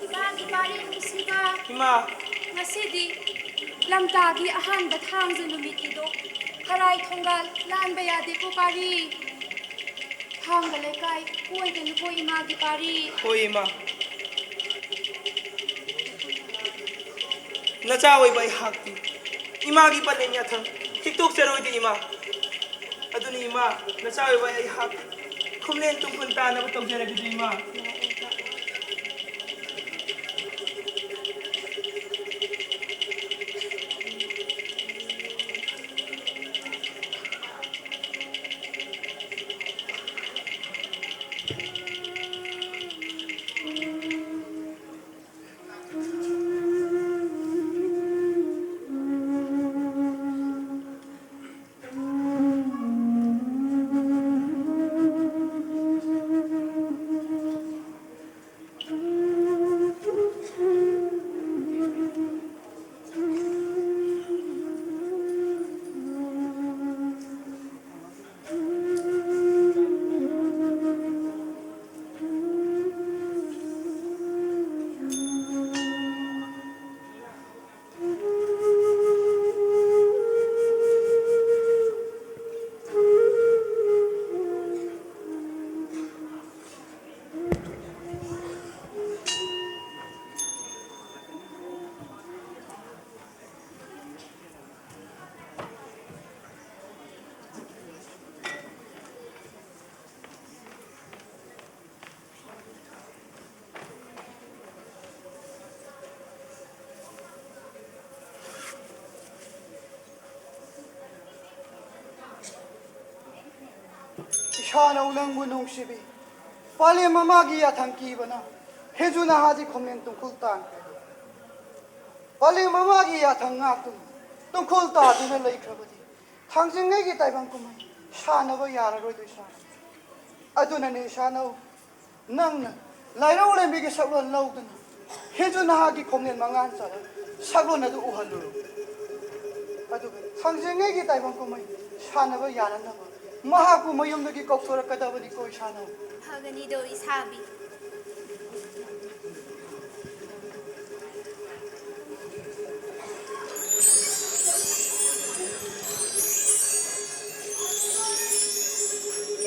ꯏꯃꯥꯒꯤ ꯄꯥꯔꯦꯡ ꯅꯨꯡꯁꯤꯕ꯫ ꯏꯃꯥ꯫ ꯉꯁꯤꯗꯤ ꯂꯝꯇꯥꯒꯤ ꯑꯍꯥꯟꯕ ꯊꯥꯡꯖ ꯅꯨꯃꯤꯠꯅꯤꯗꯣ꯫ ꯈꯔꯥꯏ ꯊꯣꯡꯒꯥꯜ ꯂꯥꯟꯕ ꯌꯥꯗꯦꯀꯣ ꯄꯥꯔꯤ꯫ ꯊꯥꯡꯒ ꯂꯩꯀꯥꯏ ꯀꯣꯏꯗꯅꯨꯀꯣ ꯏꯃꯥꯒꯤ ꯄꯥꯔꯤ꯫ ꯍꯣꯏ ꯏꯃꯥ꯫ ꯅꯆꯥ ꯑꯣꯏꯕ ꯑꯩꯍꯥꯛꯇꯤ ꯏꯃꯥꯒꯤ ꯄꯂꯦꯝ ꯌꯥꯊꯪ ꯍꯤꯛꯇꯣꯛꯆꯔꯣꯏꯗꯤ ꯏꯃꯥ꯫ ꯑꯗꯨꯅꯤ ꯏꯃꯥ, ꯅꯆꯥ ꯑꯣꯏꯕ ꯑꯩꯍꯥꯛ ꯈꯨꯝꯂꯦꯟ ꯇꯨꯡꯈꯨꯜ ꯇꯥꯅꯕ ꯇꯧꯖꯔꯒꯦ ꯏꯃꯥ꯫ ꯏꯁꯥꯅꯧ ꯅꯪꯕꯨ ꯅꯨꯡꯁꯤꯕꯤ꯫ ꯄꯥꯂꯦꯝ ꯃꯃꯥꯒꯤ ꯌꯥꯊꯪ ꯀꯤꯕꯅ ꯍꯦꯟꯖꯨ ꯅꯍꯥꯗꯤ ꯈꯣꯝꯂꯦꯟ ꯇꯨꯡꯈꯨꯜ ꯇꯥꯟꯈ꯭ꯔꯦ꯫ ꯄꯥꯂꯦꯝ ꯃꯃꯥꯒꯤ ꯌꯥꯊꯪ ꯉꯥꯛꯇꯨꯅ ꯇꯨꯡꯈꯨꯜ ꯇꯥꯗꯨꯅ ꯂꯩꯈ꯭ꯔꯕꯗꯤ ꯊꯥꯡꯖꯤꯡꯉꯩꯒꯤ ꯇꯥꯏꯕꯪ ꯀꯨꯝꯍꯩ ꯁꯥꯟꯅꯕ ꯌꯥꯔꯔꯣꯏꯗꯣꯏ ꯁꯥ꯫ ꯑꯗꯨꯅꯅꯦ ꯏꯁꯥꯅꯧ ꯅꯪꯅ ꯂꯥꯏꯔꯧ ꯂꯦꯝꯕꯤꯒꯤ ꯁꯛꯂꯣꯟ ꯂꯧꯗꯨꯅ ꯍꯦꯟꯖꯨ ꯅꯍꯥꯒꯤ ꯈꯣꯝꯂꯦꯟ ꯃꯉꯥꯟ ꯆꯥꯔ ꯁꯛꯂꯣꯟ ꯑꯗꯨ ꯎꯍꯜꯂꯨꯔꯣ꯫ ꯑꯗꯨꯒ ꯊꯥꯡꯖꯤꯡꯉꯩꯒꯤ ꯇꯥꯏꯕꯪ ꯀꯨꯝꯍꯩ ꯁꯥꯟꯅꯕ ꯌꯥꯅꯅꯕ ꯃꯍꯥꯛꯄꯨ ꯃꯌꯨꯝꯗꯒꯤ ꯀꯧꯊꯣꯔꯛꯀꯗꯕꯅꯤꯀꯣ ꯏꯁꯥꯅꯧ꯫ ꯐꯒꯅꯤꯗꯣ ꯏꯁꯥꯕꯤ꯫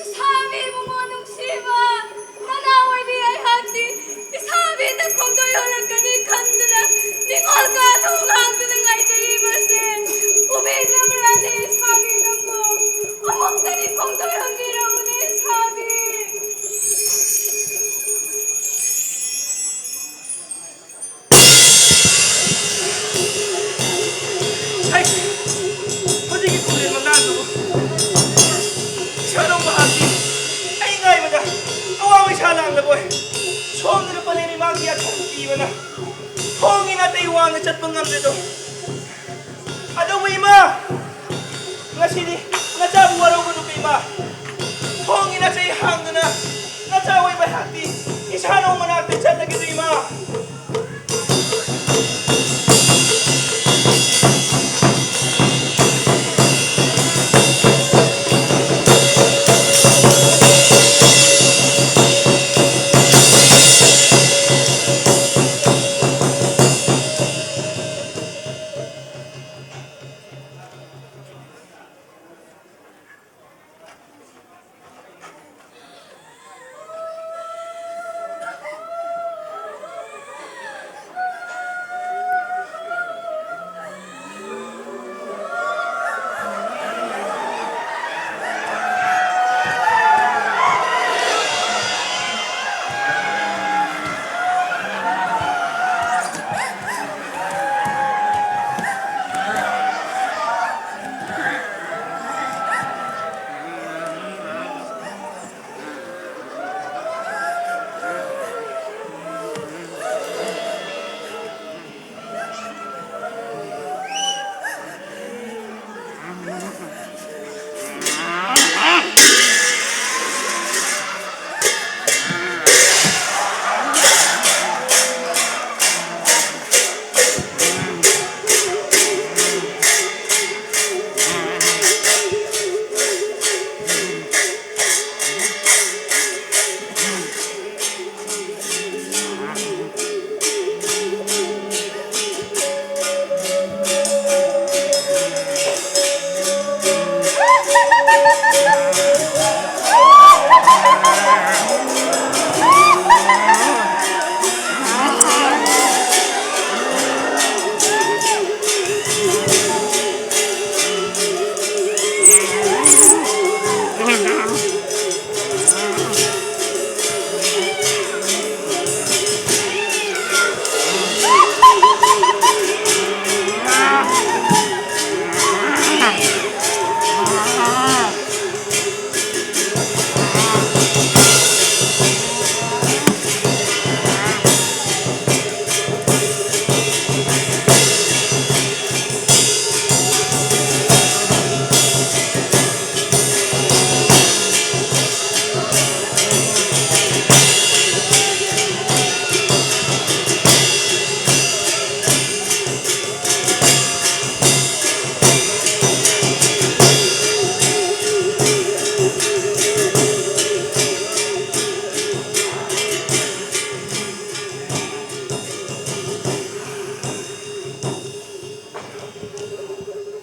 ꯏꯁꯥꯕꯤ ꯏꯕꯨꯡꯉꯣ ꯅꯨꯡꯁꯤꯕ, ꯅꯅꯥꯎ ꯑꯣꯏꯕꯤ ꯑꯩꯍꯥꯛꯇꯤ ꯏꯁꯥꯕꯤꯗ ꯈꯣꯡꯗꯣꯏ ꯍꯣꯜꯂꯛꯀꯅꯤ ꯈꯟꯗꯨꯅ ꯅꯤꯡꯉꯣꯜ ꯀꯥ ꯊꯣꯡ ꯍꯥꯡꯗꯨꯅ ꯉꯥꯏꯖꯔꯤꯕꯁꯦ ꯎꯕꯤꯗ꯭ꯔꯕ꯭ꯔꯥꯅꯦ ꯏꯁꯥꯕꯤ ꯅꯪꯕꯨ? ꯑꯃꯨꯛꯇꯗꯤ ꯈꯣꯡꯗꯣꯏ ꯍꯣꯟꯕꯤꯔꯛꯎꯅꯦ ꯏꯁꯥꯕꯤ꯫ ꯍꯩ! ꯍꯧꯖꯤꯛꯀꯤ ꯈꯣꯟꯖꯦꯜ ꯃꯉꯥꯡꯗꯨꯕꯨ ꯏꯁꯥꯅꯧ ꯃꯍꯥꯛꯇꯤ ꯑꯩ ꯉꯥꯏꯕꯗ ꯑꯋꯥꯕ ꯏꯁꯥ ꯂꯥꯡꯂꯕꯣꯏ꯫ ꯁꯣꯝꯗꯅ ꯄꯂꯦꯝ ꯏꯃꯥꯒꯤ ꯌꯥꯊꯪ ꯀꯤꯕꯅ ꯊꯣꯡꯒꯤ ꯅꯥꯇꯩ ꯋꯥꯡꯅ ꯆꯠꯄ ꯉꯝꯗ꯭ꯔꯦꯗꯣ꯫ ꯑꯗꯨꯕꯨ ꯏꯃꯥ, ꯉꯁꯤꯗꯤ ꯅꯆꯥꯕꯨ ꯋꯥꯔꯧꯒꯅꯨꯀꯣ ꯏꯃꯥ꯫ ꯊꯣꯡꯒꯤ ꯅꯥꯆꯩ ꯍꯥꯡꯗꯨꯅ ꯅꯆꯥ ꯑꯣꯏꯕ ꯑꯩꯍꯥꯛꯇꯤ ꯏꯁꯥꯅꯧ ꯃꯅꯥꯛꯇ ꯆꯠꯂꯒꯦꯗꯣ ꯏꯃꯥ꯫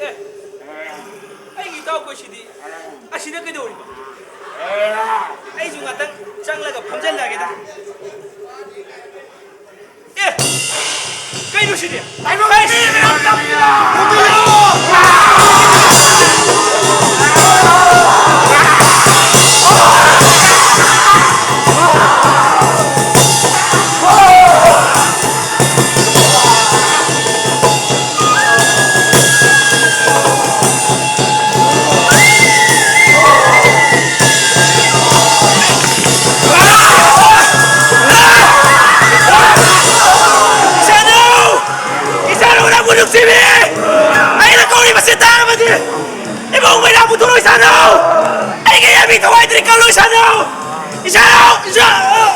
ꯑꯦ, ꯑꯩꯒꯤ ꯏꯇꯥꯎꯈꯣꯏꯁꯤꯗꯤ ꯑꯁꯤꯗ ꯀꯩꯗꯧꯔꯤꯕ? ꯑꯩꯁꯨ ꯉꯥꯛꯇꯪ ꯆꯪꯂꯒ ꯐꯝꯖꯜꯂꯒꯦꯗ꯫ ꯑꯦ, ꯀꯩꯅꯣ ꯁꯤꯗꯤ? ꯇꯥꯏꯕꯪ ꯃꯤ ꯃꯌꯥꯝ ꯇꯝꯃꯤꯔꯣ? ꯏꯁꯥꯅꯧ! ꯏꯁꯥꯅꯧ, ꯅꯪꯕꯨ ꯅꯨꯡꯁꯤꯕꯤ! ꯑꯩꯅ ꯀꯧꯔꯤꯕꯁꯤ ꯇꯥꯔꯕꯗꯤ ꯏꯃꯧ ꯃꯩꯔꯥꯕꯨ ꯊꯣꯛꯂꯣꯏ ꯁꯥꯅꯧ! ꯑꯩꯒꯤ ꯌꯥꯕꯤ ꯊꯋꯥꯏꯗ꯭ꯔꯤ ꯀꯜꯂꯣꯏ ꯁꯥꯅꯧ! ꯏꯁꯥꯅꯧ! ꯏꯁꯥꯅꯧ!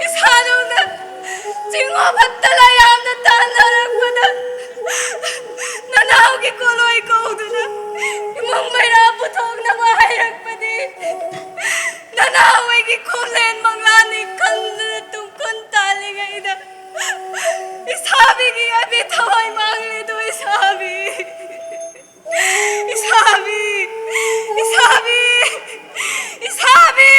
ꯏꯁꯥ ꯅꯨꯡꯗ ꯆꯤꯡꯉꯣ ꯐꯠꯇꯅ ꯌꯥꯝꯅ ꯇꯥꯟꯅꯔꯛꯄꯗ ꯅꯅꯥꯎꯒꯤ ꯀꯣꯂꯣꯏ ꯀꯧꯗꯨꯅ ꯏꯃꯨꯡ ꯃꯩꯔꯥ ꯄꯨꯊꯣꯛꯅꯕ ꯍꯥꯏꯔꯛꯄꯗꯤ ꯅꯅꯥꯎ ꯑꯩꯒꯤ ꯈꯣꯡꯂꯦꯟ ꯃꯪꯂꯥꯟꯅꯤ ꯈꯟꯗꯨꯅ ꯇꯨꯡ ꯀꯨꯟ ꯇꯥꯜꯂꯤꯉꯩꯗ ꯏꯁꯥꯕꯤꯒꯤ ꯑꯕꯤ ꯊꯋꯥꯏ ꯃꯥꯡꯂꯦꯗꯣ ꯏꯁꯥꯕꯤ꯫ ꯏꯁꯥꯕꯤ! ꯏꯁꯥꯕꯤ! ꯏꯁꯥꯕꯤ!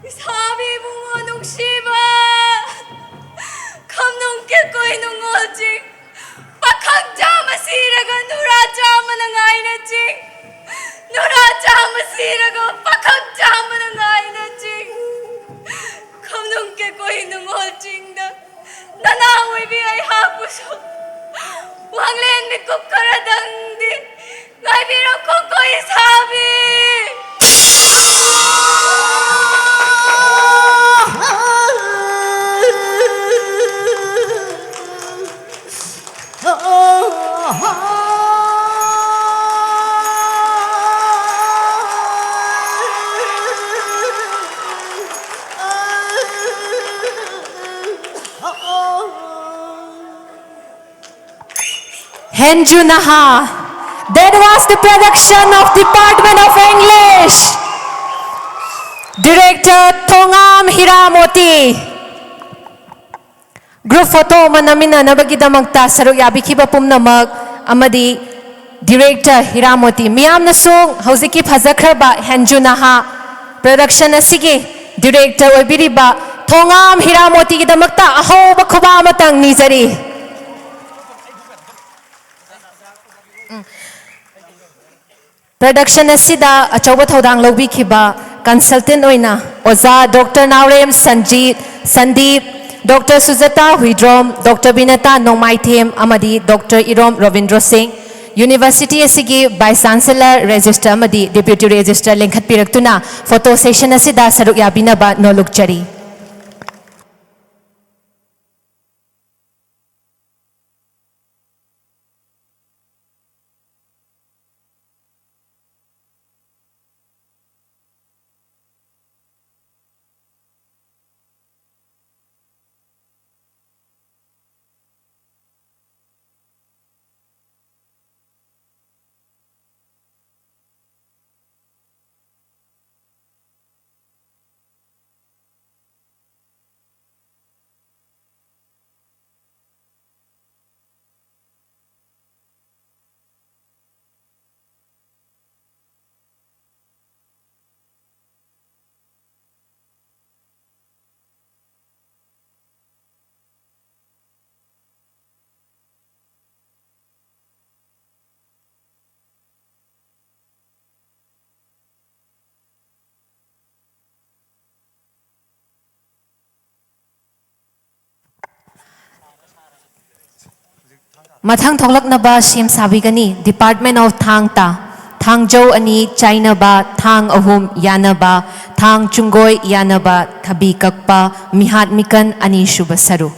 ꯏꯁꯥꯕꯤ ꯏꯕꯨꯡꯉꯣ ꯅꯨꯡꯁꯤꯕ, ꯈꯝꯅꯨꯡ ꯀꯦꯀꯣꯏ ꯅꯨꯡꯉꯣꯜ ꯆꯤꯡ, ꯄꯥꯈꯪ ꯆꯥꯝꯃ ꯁꯤꯔꯒ ꯅꯨꯔꯥ ꯆꯥꯝꯃꯅ ꯉꯥꯏꯅ ꯆꯤꯡ, ꯅꯨꯔꯥ ꯆꯥꯝꯃ ꯁꯤꯔꯒ ꯄꯥꯈꯪ ꯆꯥꯝꯃꯅ ꯉꯥꯏꯅ ꯆꯤꯡ, ꯈꯝꯅꯨꯡ ꯀꯦꯀꯣꯏ ꯅꯨꯡꯉꯣꯜ ꯆꯤꯡꯗ ꯅꯅꯥ ꯑꯣꯏꯕꯤ ꯑꯩꯍꯥꯛꯄꯨꯁꯨ ꯋꯥꯡꯂꯦꯟ ꯃꯤꯀꯨꯞ ꯈꯔꯗꯪꯗꯤ ꯉꯥꯏꯕꯤꯔꯝꯈꯣꯀꯣ ꯏꯁꯥꯕꯤ꯫ Henju Naha. That was the production of Department of English. Director Thongam Hiramoti. Group photo ꯑꯃ ꯅꯝꯃꯤꯟꯅꯅꯕꯒꯤꯗꯃꯛꯇ ꯁꯔꯨꯛ ꯌꯥꯕꯤꯈꯤꯕ ꯄꯨꯝꯅꯃꯛ ꯑꯃꯗꯤ Director ꯍꯤꯔꯥꯃꯣꯇꯤ ꯃꯤꯌꯥꯝꯅꯁꯨ ꯍꯧꯖꯤꯛꯀꯤ ꯐꯖꯈ꯭ꯔꯕ ꯍꯦꯟꯖꯨ ꯅꯍꯥ production ꯑꯁꯤꯒꯤ director ꯑꯣꯏꯕꯤꯔꯤꯕ ꯊꯣꯉꯥꯝ ꯍꯤꯔꯥꯃꯣꯇꯤꯒꯤꯗꯃꯛꯇ ꯑꯍꯧꯕ ꯈꯨꯕꯥꯛ ꯑꯃꯇꯪ ꯅꯤꯖꯔꯤ꯫ ꯎꯝ꯫ Production ꯑꯁꯤꯗ ꯑꯆꯧꯕ ꯊꯧꯗꯥꯡ ꯂꯧꯕꯤꯈꯤꯕ consultant ꯑꯣꯏꯅ ꯑꯣꯖꯥ ꯗꯣꯛꯇꯔ ꯅꯥꯎꯔꯦꯝ ꯁꯟꯖꯤꯠ, ꯁꯟꯗꯤꯞ, ꯗꯣꯛꯇꯔ ꯁꯨꯖꯇꯥ ꯍꯨꯏꯗ꯭ꯔꯣꯝ, ꯗꯣꯛꯇꯔ ꯕꯤꯅꯇꯥ ꯅꯣꯡꯃꯥꯏꯊꯦꯝ ꯑꯃꯗꯤ ꯗꯣꯛꯇꯔ ꯏꯔꯣꯝ ꯔꯣꯕꯤꯟꯗ꯭ꯔꯣ ꯁꯤꯡ, University ꯑꯁꯤꯒꯤ Vice Chancellor, Registrar ꯑꯃꯗꯤ Deputy Registrar ꯂꯤꯡꯈꯠꯄꯤꯔꯛꯇꯨꯅ photo session ꯑꯁꯤꯗ ꯁꯔꯨꯛ ꯌꯥꯕꯤꯅꯕ ꯅꯣꯜꯂꯨꯛꯆꯔꯤ꯫ ꯃꯊꯪ ꯊꯣꯛꯂꯛꯅꯕ ꯁꯦꯝ ꯁꯥꯕꯤꯒꯅꯤ Department of ꯊꯥꯡ ꯇꯥ, ꯊꯥꯡꯖꯧ ꯑꯅꯤ, ꯆꯥꯏꯅꯕ, ꯊꯥꯡ ꯑꯍꯨꯝ, ꯌꯥꯅꯕ, ꯊꯥꯡ ꯆꯨꯡꯒꯣꯏ, ꯌꯥꯅꯕ, ꯊꯕꯤ ꯀꯛꯄ, ꯃꯤꯍꯥꯠ ꯃꯤꯀꯟ, ꯑꯅꯤꯁꯨꯕ ꯁꯔꯨ꯫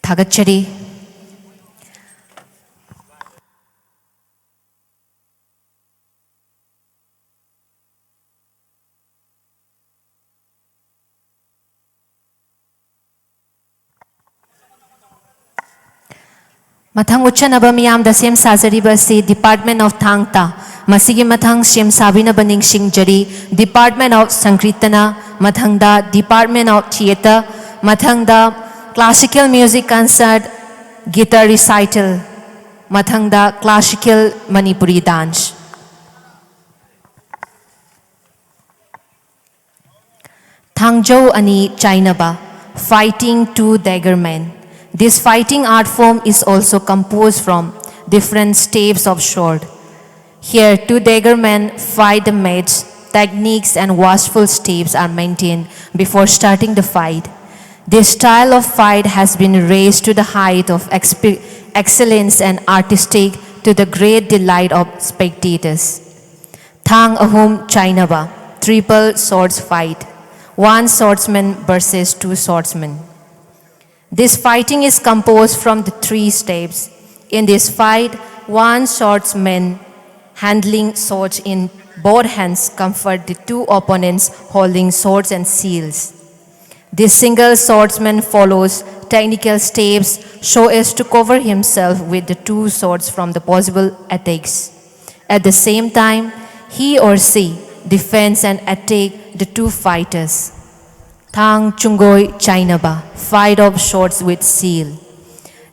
ꯊꯥꯒꯠꯆꯔꯤ꯫ ꯃꯊꯪ ꯎꯠꯆꯅꯕ ꯃꯤꯌꯥꯝꯗ ꯁꯦꯝ ꯁꯥꯖꯔꯤꯕ ꯑꯁꯤ Department of ꯊꯥꯡ ꯇꯥ꯫ ꯃꯁꯤꯒꯤ ꯃꯊꯪ ꯁꯦꯝ ꯁꯥꯕꯤꯅꯕ ꯅꯤꯡꯁꯤꯡꯖꯔꯤ Department of ꯁꯪꯀ꯭ꯔꯤꯇꯅ, ꯃꯊꯪꯗ Department of Theatre, ꯃꯊꯪꯗ Classical Music Concert, Guitar Recital, ꯃꯊꯪꯗ Classical Manipuri Dance꯫ ꯊꯥꯡꯖꯧ ꯑꯅꯤ ꯆꯥꯏꯅꯕ, Fighting Two Dagger Men. This fighting art form is also composed from different staves of sword. Here, two dagger men fight the mates. Techniques and watchful steps are maintained before starting the fight. This style of fight has been raised to the height of expe- excellence and artistic to the great delight of spectators. ꯊꯥꯡ ꯑꯍꯨꯝ ꯆꯥꯏꯅꯕ, Triple Swords Fight. One swordsman versus two swordsmen. This fighting is composed from the three steps. In this fight, one swordsman handling swords in both hands comfort the two opponents holding swords and shields. This single swordsman follows technical steps so as to cover himself with the two swords from the possible attacks. At the same time, he or she defends and attack the two fighters. ꯊꯥꯡ ꯆꯨꯡꯒꯣꯏ ꯆꯥꯏꯅꯕ, Fight of Swords with Shield.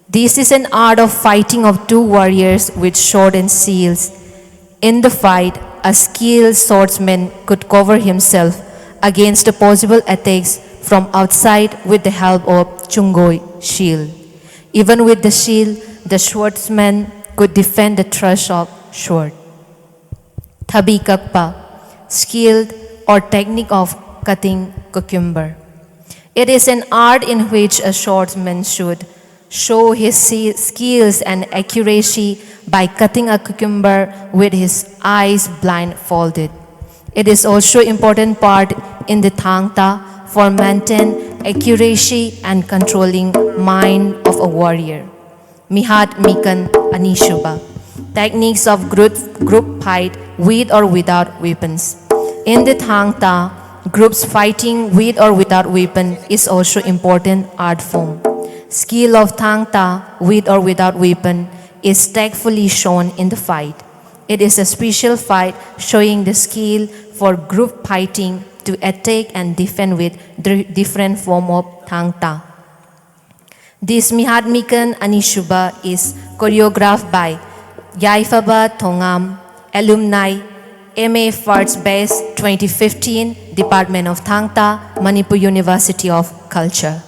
This is an art of fighting of two warriors with sword and shields. In the fight, a skilled swordsman could cover himself against the possible attacks from outside with the help of chungoi shield. Even with the shield, the swordsman could defend the thrust of sword. ꯊꯕꯤ ꯀꯛꯄ, Skill or technique of cutting cucumber. It is an art in which a swordsman should show his si- skills and accuracy by cutting a cucumber with his eyes blindfolded. It is also important part in the thangta for maintain accuracy and controlling mind of a warrior. ꯃꯤꯍꯥꯠ ꯃꯤꯀꯟ ꯑꯅꯤꯁꯨꯕ. Techniques of group, group fight with or without weapons. In the thangta, groups fighting with or without weapon is also important art form. Skill of thangta with or without weapon is tactfully shown in the fight. It is a special fight showing the skill for group fighting to attack and defend with dr- different form of Thangta. This Mihat Mikan Anisuba is choreographed by Yaifaba Thongam, alumni, M A First Batch twenty fifteen, Department of Thangta, Manipur University of Culture.